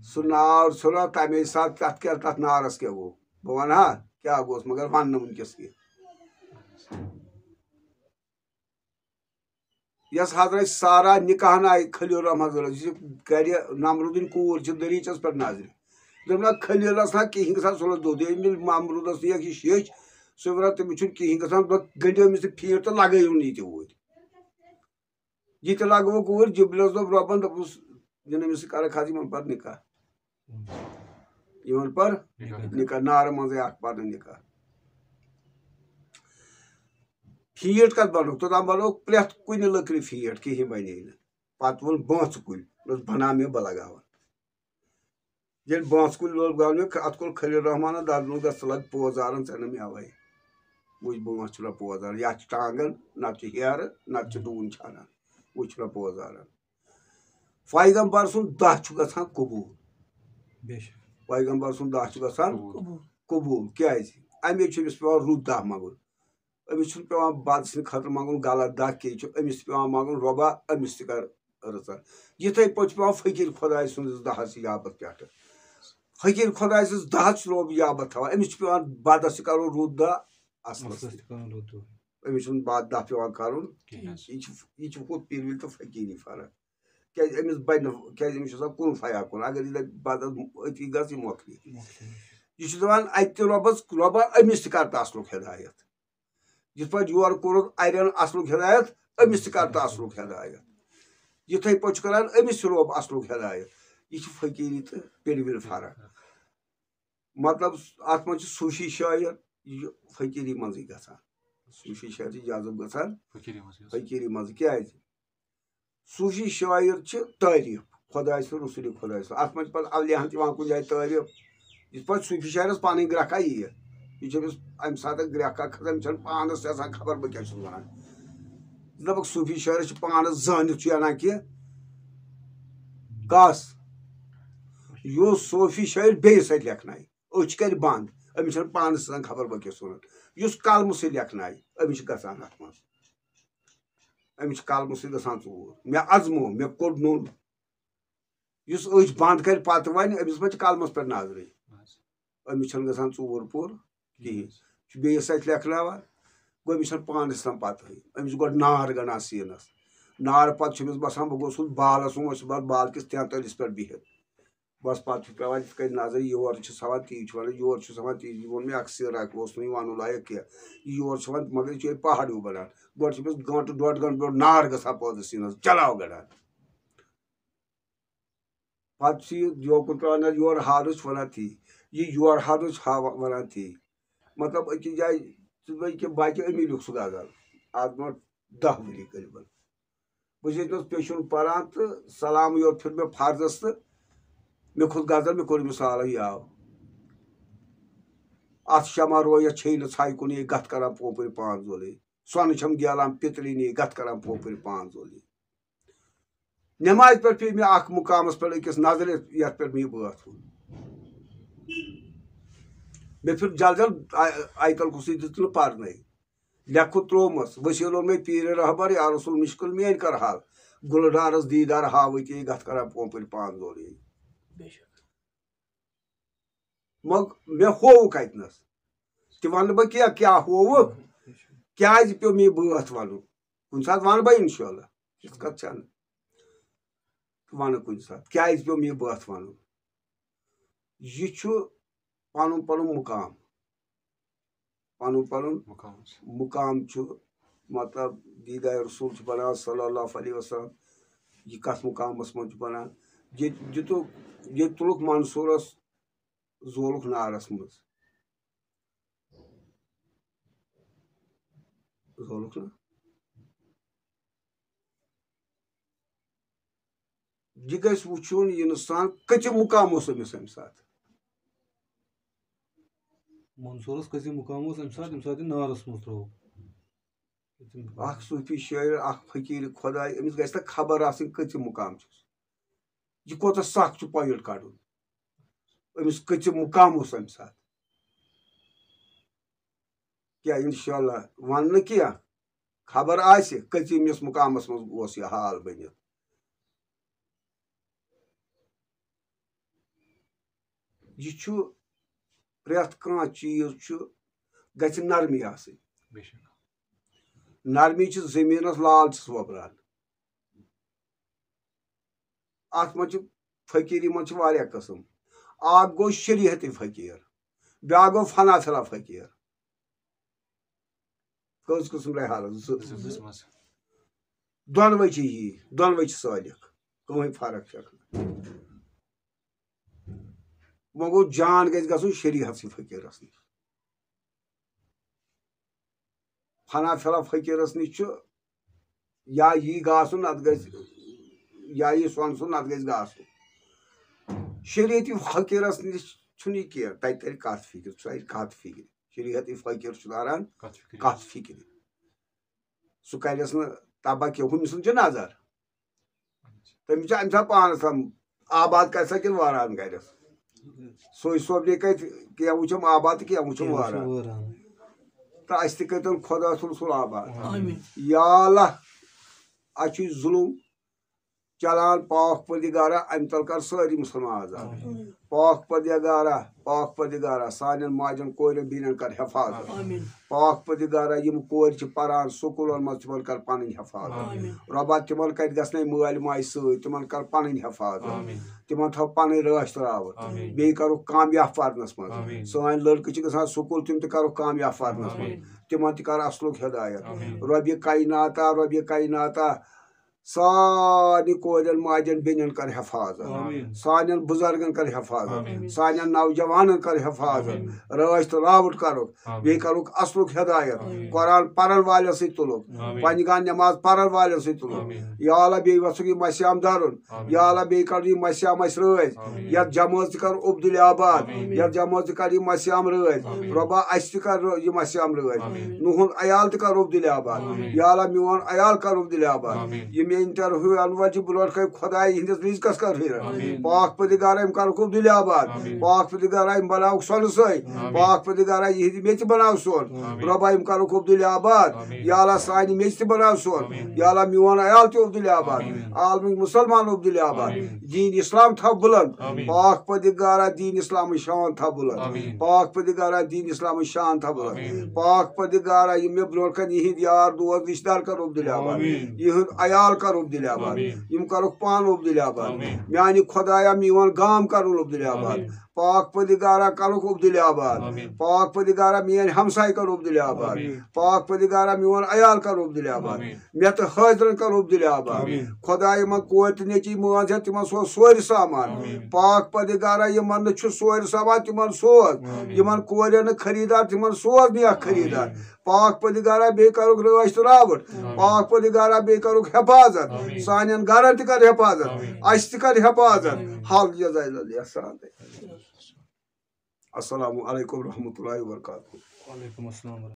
سُہ نار ژھیوٚو نا تَمے ساتہٕ، تَتھ کیٛاہ، تَتھ نارَس کیٛاہ گوٚو؟ بہٕ وَنہٕ ہا کیٛاہ گوٚوس، مگر وَنہٕ نہٕ وٕنکیٚس کینٛہہ۔ یۄس حضرت سارا نکاحن آیہِ خلیل الرحمان ضلع، یُس یہِ گرِ نمرودٕنۍ کوٗر چھِ دٔریٖچَس پٮ۪ٹھ نظرِ۔ دوٚپُن، "نہ، خلیلس نہ کِہیٖنۍ گژھان، سُہ لوٚگ دوٚد۔ ییٚمہِ مامروٗدس نِیَکھ یہِ شیٚچھ، سُہ وَنان، تٔمِس چھُنہٕ کِہیٖنۍ گژھان، دوٚپ، گٔنٛڈِو أمِس تہٕ فیٖڈ تہٕ لگٲیِو نہٕ یہِ تہِ اوٗرۍ۔" یہِ تہِ لگوو کوٗر، جبرِلس دوٚپ رۄبن، دوٚپُس، "دِن أمِس سۭتۍ کَرَکھ حظ یِمن پَتہٕ نِکاح۔ یِمن پَر نِکاح۔ نِکاح، نارٕ منٛزٕے اَکھ پَرنہٕ نِکاح۔" فیٖڈ کَتھ بَنووُکھ؟ توٚتام بَنووُکھ پرٛٮ۪تھ کُنہِ لٔکرِ فیٖڈ، کِہیٖنۍ بَنے نہٕ۔ پَتہٕ ووٚن بانٛژھ کُلۍ، دوٚپُس، "بَناو مےٚ، بہٕ لَگاوَن۔" ییٚلہِ بانٛژھ کُلۍ لوگ گاونہِ، اَتھ کوٚر خلیل رحمانَن دَرنوٗ، گژھ ژٕ لَگ پوزارَن، ژےٚ نہٕ مٮ۪وَے۔ وٕچھ، بانٛژھ چھُنہ پوزار، یَتھ چھِ ٹانٛگَن، نَتہٕ چھِ ہیرٕ، نَتہٕ چھِ ڈوٗنۍ چھانان۔ وٕچھ چھُنہ پوزارَن۔ پیغمبر سُنٛد دَہ چھُ گژھان قبوٗل۔ بے شک۔ پیغمبر سُنٛد دَہ چھُ گژھان قبوٗل۔ قبوٗل۔ کیٛازِ؟ اَمے چھُ أمِس پٮ۪وان رُت دَہ منٛگُن۔ أمِس چھُنہٕ پٮ۪وان بَد سٕنٛدِ خٲطرٕ منٛگُن غلط دَہ کینٛہہ، چھُ أمِس چھُ پٮ۪وان منٛگُن، "رۄبا، أمِس تہِ کر رٕژَر۔" یِتھَے پٲٹھۍ چھُ پٮ۪وان فقیٖر خۄداے سٕنٛدِس دَہَس یابَتھ پٮ۪ٹھٕ۔ فقیٖر خۄداے سٕنٛز دَہَس چھُ رۄب یابَتھ تھاوان، أمِس چھُ پٮ۪وان بَدَس تہِ کَرُن رُت دَہ، اَصلَس اَصلَس تہِ۔ تہِ کَرُن رُت دَہ۔ أمِس چھُنہٕ بَد دَہ پٮ۪وان کَرُن کِہیٖنۍ۔ یہِ چھُ، یہِ چھُ ہُتھ پیٖروِل تہٕ فقیٖری فرق۔ کیٛازِ أمِس بَنہِ نہٕ، کیٛازِ أمِس چھُ آسان کُن فیاکُن۔ اگر یہِ دَپہِ، "بَدَس أتی گژھ، یہِ مۄکلہِ۔" مۄکلہِ۔ یہِ چھُ دَپان اَتہِ تہِ رۄبَس، "رۄبا، أمِس تہِ کَر تہٕ اَصلُک ہدایت۔" یِتھ پٲٹھۍ یورٕ کوٚرُتھ اَرٮ۪ن اَصلُک ہدایت، أمِس تہِ کَر تہٕ اَصلُک ہدایت۔ یِتھَے پٲٹھۍ چھُ کَران أمِس تہِ رۄب اَصلُک ہدایت۔ یہِ چھِ فقیٖری تہٕ پیٖروِل فرق۔ مطلب، اَتھ منٛز چھِ صوٗفی شٲعر، یہِ چھُ فقیٖری منٛزٕے گژھان۔ صوٗفی شٲعر چھِ جذب گژھان فقیٖری منٛز۔ فقیٖری منٛز۔ کیٛازِ؟ صوٗفی شٲعر چھِ تعریٖف خۄداے سٕنٛز، رسوٗلِ خۄداے سٕنٛز۔ اَتھ منٛز چھِ پَتہٕ اولیاہَن تہِ یِوان کُنہِ جایہِ تعریٖف۔ یِتھ پٲٹھۍ صوٗفی شٲعرَس پَنٕنۍ گرٛٮ۪کھا یِیہِ، یہِ چھِ أمِس اَمہِ ساتہٕ گرٛٮ۪کھ اَکھ کھَسان، أمِس چھَنہٕ پانَس تہِ آسان خبر بہٕ کیٛاہ چھُس وَنان۔ دَپَکھ صوٗفی شٲعرَس چھِ پانَس زٲنِتھ چھُ یہِ اَنان کینٛہہ۔ کَس؟ یُس صوٗفی شٲعر بیٚیِس سۭتۍ لیکھنایہِ۔ أچھ کَرِ بنٛد، أمِس چھَنہٕ پانَس آسان خبر بہٕ کیٛاہ چھُس وَنان۔ یُس قلمہٕ سۭتۍ لیکھنایہِ، أمِس چھِ گژھان اَتھ منٛز۔ أمِس چھِ قلمہٕ سۭتۍ گژھان ژوٗر۔ مےٚ اَزمو، مےٚ کوٚڑ نوٚن۔ یُس أچھ بنٛد کَرِ پَتہٕ وَنہِ، أمِس ما چھِ قلمَس پٮ۪ٹھ نظرٕے؟ أمِس چھَنہٕ گژھان ژوٗر پوٗرٕ کِہیٖنۍ۔ چھُ بیٚیِس اَتھِ لیکھناوان، گوٚو أمِس چھَنہٕ پانَس آسان پَتہٕے۔ أمِس چھُ گۄڈٕ نار گَنٛڈان سیٖنَس۔ نارٕ پَتہٕ چھُ أمِس باسان، بہٕ گوٚژھُس بالَس منٛز، بہٕ چھُس بَس بال کِس تینتٲلِس پٮ۪ٹھ بِہِتھ۔ بَس پَتہٕ چھُ پٮ۪وان یِتھ کٔنۍ نظر، یورٕ چھُ سَوان تی چھُ وَنان، یورٕ چھُ سَوان تی۔ یہِ ووٚن مےٚ اَکھ سِر اَکھ، اوس نہٕ یہِ وَنُن لایق کینٛہہ۔ یہِ یورٕ چھُ وَنان، مگر یہِ چھُ ییٚتہِ پہاڑ ہیوٗ بَنان۔ گۄڈٕ چھُ أمِس گٲنٛٹہٕ ڈۄڈ گٲنٛٹہٕ برونٛٹھ نار گژھان پٲدٕ سیٖنَس، جلاو گَڑان۔ پَتہٕ چھُ یہِ یوکُن ترٛاونَس یورٕ ہارُس وَنان تی، یہِ یورٕ ہارُس ہا وَنان تی۔ مطلب، أکِس جایہِ، ژٕ دَپَے کہِ بَچہِ أمی لیوٚکھ سُہ غزل، اَتھ برونٛٹھ دَہ ؤری قریٖباً۔ بہٕ چھُس ییٚتہِ نَس پیٚچھُن پَران تہٕ سلام یوت پھِر مےٚ فرضَس تہٕ مےٚ کھوٚت غزل، مےٚ کوٚر أمِس سالَے یاو۔ اَتھ شمع رویَس چھے نہٕ ژھاے کُنے، گَتھ کَران پوپٕرۍ پانٛژھ زولے۔ سۄنہٕ چھَم گیلان پِترِنی، گَتھ کَران پوپٕرۍ پانٛژھ زولے۔ نٮ۪مازِ پٮ۪ٹھ پیٚیہِ مےٚ اَکھ مُقامَس پٮ۪ٹھ أکِس نظرِ، یَتھ پٮ۪ٹھ مےٚ یہِ بٲتھ ووٚن۔ مےٚ پھِر جل جل آ-، آیتَل کُسٕے دِژ نہٕ پَرنَے۔ لیٚکھُت ترٛوومَس، وسیٖلو مےٚ پیٖرِ رہبر یا رسول مشکل میٲنۍ کر حال۔ گُلہٕ ڈارس دیٖدار ہاوٕے تے گتھ کران پومپٕرۍ پانہٕ زورے۔ بے شک۔ مگ مےٚ ہووُکھ اتنس۔ تہِ ونہٕ بہٕ کینٛہہ، کیٛاہ ہووُکھ؟ بے شک۔ کیٛازِ پیوٚو مےٚ یہِ بٲتھ ونُن؟ کُنہِ ساتہٕ ونہٕ بہٕ انشاءاللہ۔ یِژھ کتھ چھنہٕ۔ ونہٕ کُنہِ ساتہٕ، کیٛازِ پیوٚو مےٚ یہِ بٲتھ ونُن؟ یہِ چھُ پنُن پنُن مُقام۔ پنُن پنُن مُقام چھُ۔ مُقام چھُ، مطلب، دیٖدار رسول چھُ بنان صلی اللہ علیہ وسلم۔ یہِ کتھ مُقامس منٛز چھُ بنان؟ ییٚتہِ دِتُکھ، ییٚتہِ تُلُکھ منصورس، زولُکھ نارس منٛز۔ زولُکھ نہ؟ یہِ گژھِ وٕچھُن، یہِ اِنسان کٔژِ مُقام اوس أمِس اَمہِ ساتہٕ۔ منصورس کٔژِ مُقام اوس اَمہِ ساتہٕ، ییٚمہِ ساتہٕ یہِ نارس منٛز ترٛووُکھ؟ کٔژِ مُقام؟ اکھ صوٗفی شٲعر، اکھ فقیٖر خۄداے، أمِس گژھِ نہ خبر آسٕنۍ کٔژِ مُقام چھُس۔ یہِ کوٗتاہ سخ چھُ پویِنٹ کَڑُن۔ أمِس کٔژِ مُقام اوس اَمہِ ساتہٕ۔ کیٛاہ انشاءاللہ وننہٕ کینٛہہ، خبر آسہِ کٔژِمِس مقامس منٛز اوس یہِ حال بٔنِتھ۔ یہِ چھُ پرٛٮ۪تھ کانٛہہ چیٖز چھُ، گژھِ نرمی آسٕنۍ۔ بے شک۔ نرمی چھِ زٔمیٖنَس لال چھِس وۄپران۔ اَتھ منٛز چھِ فقیٖری منٛز چھِ واریاہ قٕسم۔ اَکھ گوٚو شریعتی فقیٖر، بیٛاکھ گوٚو فنا فلا فقیٖر۔ کٔژ قٕسم رہے حالت؟ زٕ۔ زٕ قٕسم حظ۔ دۄنوَے چھِ یی، دۄنوَے چھِ صٲلِق، کٕہٕنۍ فرق چھَکھ نہٕ۔ وۄنۍ گوٚو جان گژھِ گژھُن شریعتسٕے فقیٖرَس نِش۔ فنا فلا فقیٖرَس نِش چھُ یا یی گاسُن، نَتہٕ گژھِ، یا یی سۄنہٕ سُن، نَتہٕ گژھِ گاسُن۔ شریعتی فقیٖرَس نِش چھُنہٕ یہِ کینٛہہ، تَتہِ تَرِ کَتھ فِکرِ، سُہ تَرِ کَتھ فِکرِ۔ شریعتی فقیٖر چھُ تَران کَتھ فِکرِ؟ کَتھ فِکرِ۔ سُہ کَرٮ۪س نہٕ تَباہ کینٛہہ، ہُمۍ سُنٛد چھِ نظر۔ تٔمِس چھِ اَمہِ ساتہٕ پانَس تام آباد کَرِ سا کِنہٕ وٲران کَرٮ۪س۔ سُے صٲب نے کَتہِ کینٛہہ وٕچھُم آباد تہٕ کینٛہہ وٕچھُم کینٛہہ وٕچھُم وٲران۔ وٲران۔ تہٕ اَسہِ تہِ کٔرۍتَن خۄدا سُل سُل آباد۔ آمین۔ یا اللہ، اَسہِ چھُ یہِ ظُلُم چلان، پاک پردگارا، اَمہِ تل کر سٲری مُسلمان آزاد۔ آمین۔ پاک پردگارا، پاک پردگارا، سانٮ۪ن ماجن کورٮ۪ن بیٚنٮ۪ن کر حفاظت۔ آمین۔ پاک پردگارا، یِم کورِ چھِ پران سکوٗلن منٛز، تِمن کر پنٕنۍ حفاظت۔ آمین۔ رۄبا، تِمن کتہِ گژھنَے مٲلۍ ماجہِ سۭتۍ، تِمن کر پنٕنۍ حفاظت۔ آمین۔ تِمن تھاو پنٕنۍ رٲچھ تراوت۔ آمین۔ بیٚیہِ کرُکھ کامیاب پرنس منٛز۔ آمین۔ سٲنۍ لڑکہٕ چھِ گژھان سکوٗل، تِم تہِ کرُکھ کامیاب پرنس منٛز۔ آمین۔ تِمن تہِ کر اصلُک ہدایت۔ آمین۔ رۄبِ کایناتا، رۄبِ کایناتا، سارنٕے کورٮ۪ن ماجن بیٚنٮ۪ن کر حفاظت۔ آمین۔ سانٮ۪ن بُزرگن کر حفاظت۔ آمین۔ سانٮ۪ن نوجوانن کر حفاظت۔ آمین۔ رٲچھ تہٕ راوُٹ کرُکھ۔ آمین۔ بیٚیہِ کرُکھ اصلُک ہدایت۔ آمین۔ قرآن پرن والٮ۪ن سۭتۍ تُلُکھ۔ آمین۔ پنجگان نماز پرن والٮ۪ن سۭتۍ تُلُکھ۔ آمین۔ یا اللہ، بیٚیہِ وژھُکھ یہِ مسیام درُن۔ آمین۔ یا اللہ، بیٚیہِ کر یہِ مسیام اَسہِ رٲضۍ۔ آمین۔ یتھ جمٲژ تہِ کر عبدالآباد۔ آمین۔ یتھ جمٲژ تہِ کر یہِ مسیام رٲضۍ۔ آمین۔ رۄبا، اَسہِ تہِ کر یہِ مسیام رٲضۍ۔ آمین۔ نُہُنٛد عیال تہِ کر عبدالآباد۔ آمین۔ یا اللہ، میون عیال کر عبدالآباد۔ آمین۔ یِم مےٚ انٹرویو انہٕ وٲلۍ چھِ برونٛٹھ کَنہِ، خۄداے، یِہنٛدِس رِزقس کر ہُرٮ۪ر۔ آمین۔ پاک پردگارا، یِم کرُکھ عبدالآباد۔ آمین۔ پاک پردگارا، یِم بناوُکھ سۄنہٕ سۭتۍ۔ آمین۔ پاک پردگارا، یِہنٛدِ مےٚ تہِ بناو سۄن۔ آمین۔ رۄبا، یِم کرُکھ عبدالآباد۔ آمین۔ یا اللہ، سانہِ میٚژِ تہِ بناو سۄن۔ آمین۔ یا اللہ، میون عیال تہِ عبدالآباد۔ آمین۔ عالمٕکۍ مُسلمان عبدالآباد۔ آمین۔ دیٖن اسلام تھاو بُلند۔ آمین۔ پاک پردگارا، دیٖن اسلامٕچ شان تھاو بُلند۔ آمین۔ پاک پردگارا، دیٖن اسلامٕچ شان تھاو بُلند۔ آمین۔ پاک پردگارا، یِم مےٚ برونٛٹھ کَنہِ یِہِنٛدۍ یار دوس رشتہٕ دار کر عبدالآباد۔ آمین۔ یِہُنٛد عیال کر عبدالآباد۔ آمین۔ یِم کرُکھ پانہٕ عبدالآباد۔ آمین۔ میانہِ خۄدایا، میون گام کرُن عبدالآباد۔ آمین۔ پاک پردگارا، کرُکھ عبدالآباد۔ آمین۔ پاک پردگارا، میٲنۍ ہمساے کر عبدالآباد۔ آمین۔ پاک پردگارا، میون عیال کر عبدالآباد۔ آمین۔ مےٚ تہٕ حٲضرن کر عبدالآباد۔ آمین۔ خۄدایا، یِمن کورِ تہٕ نیٚچی مٲنٛز ہٮ۪تھ، تِمن سوز سورِ سامان۔ آمین۔ پاک پردگارا، یِمن نہٕ چھُ سورِ سامان، تِمن سوز۔ آمین۔ یِمن کورٮ۪ن نہٕ خریٖدار، تِمن سوز نہٕ اکھ خریٖدار۔ آمین۔ پاک پردگارا، بیٚیہِ کرُکھ رٲچھ تہٕ راوُٹ۔ آمین۔ پاک پردگارا، بیٚیہِ کرُکھ حفاظت۔ آمین۔ سانٮ۪ن گرن تہِ کر حفاظت۔ آمین۔ اَسہِ تہِ کر حفاظت۔ آمین۔ حال جزا الاحسان۔ السلام علیکم ورحمۃ اللہ وبرکاتہ۔ وعلیکم السلام۔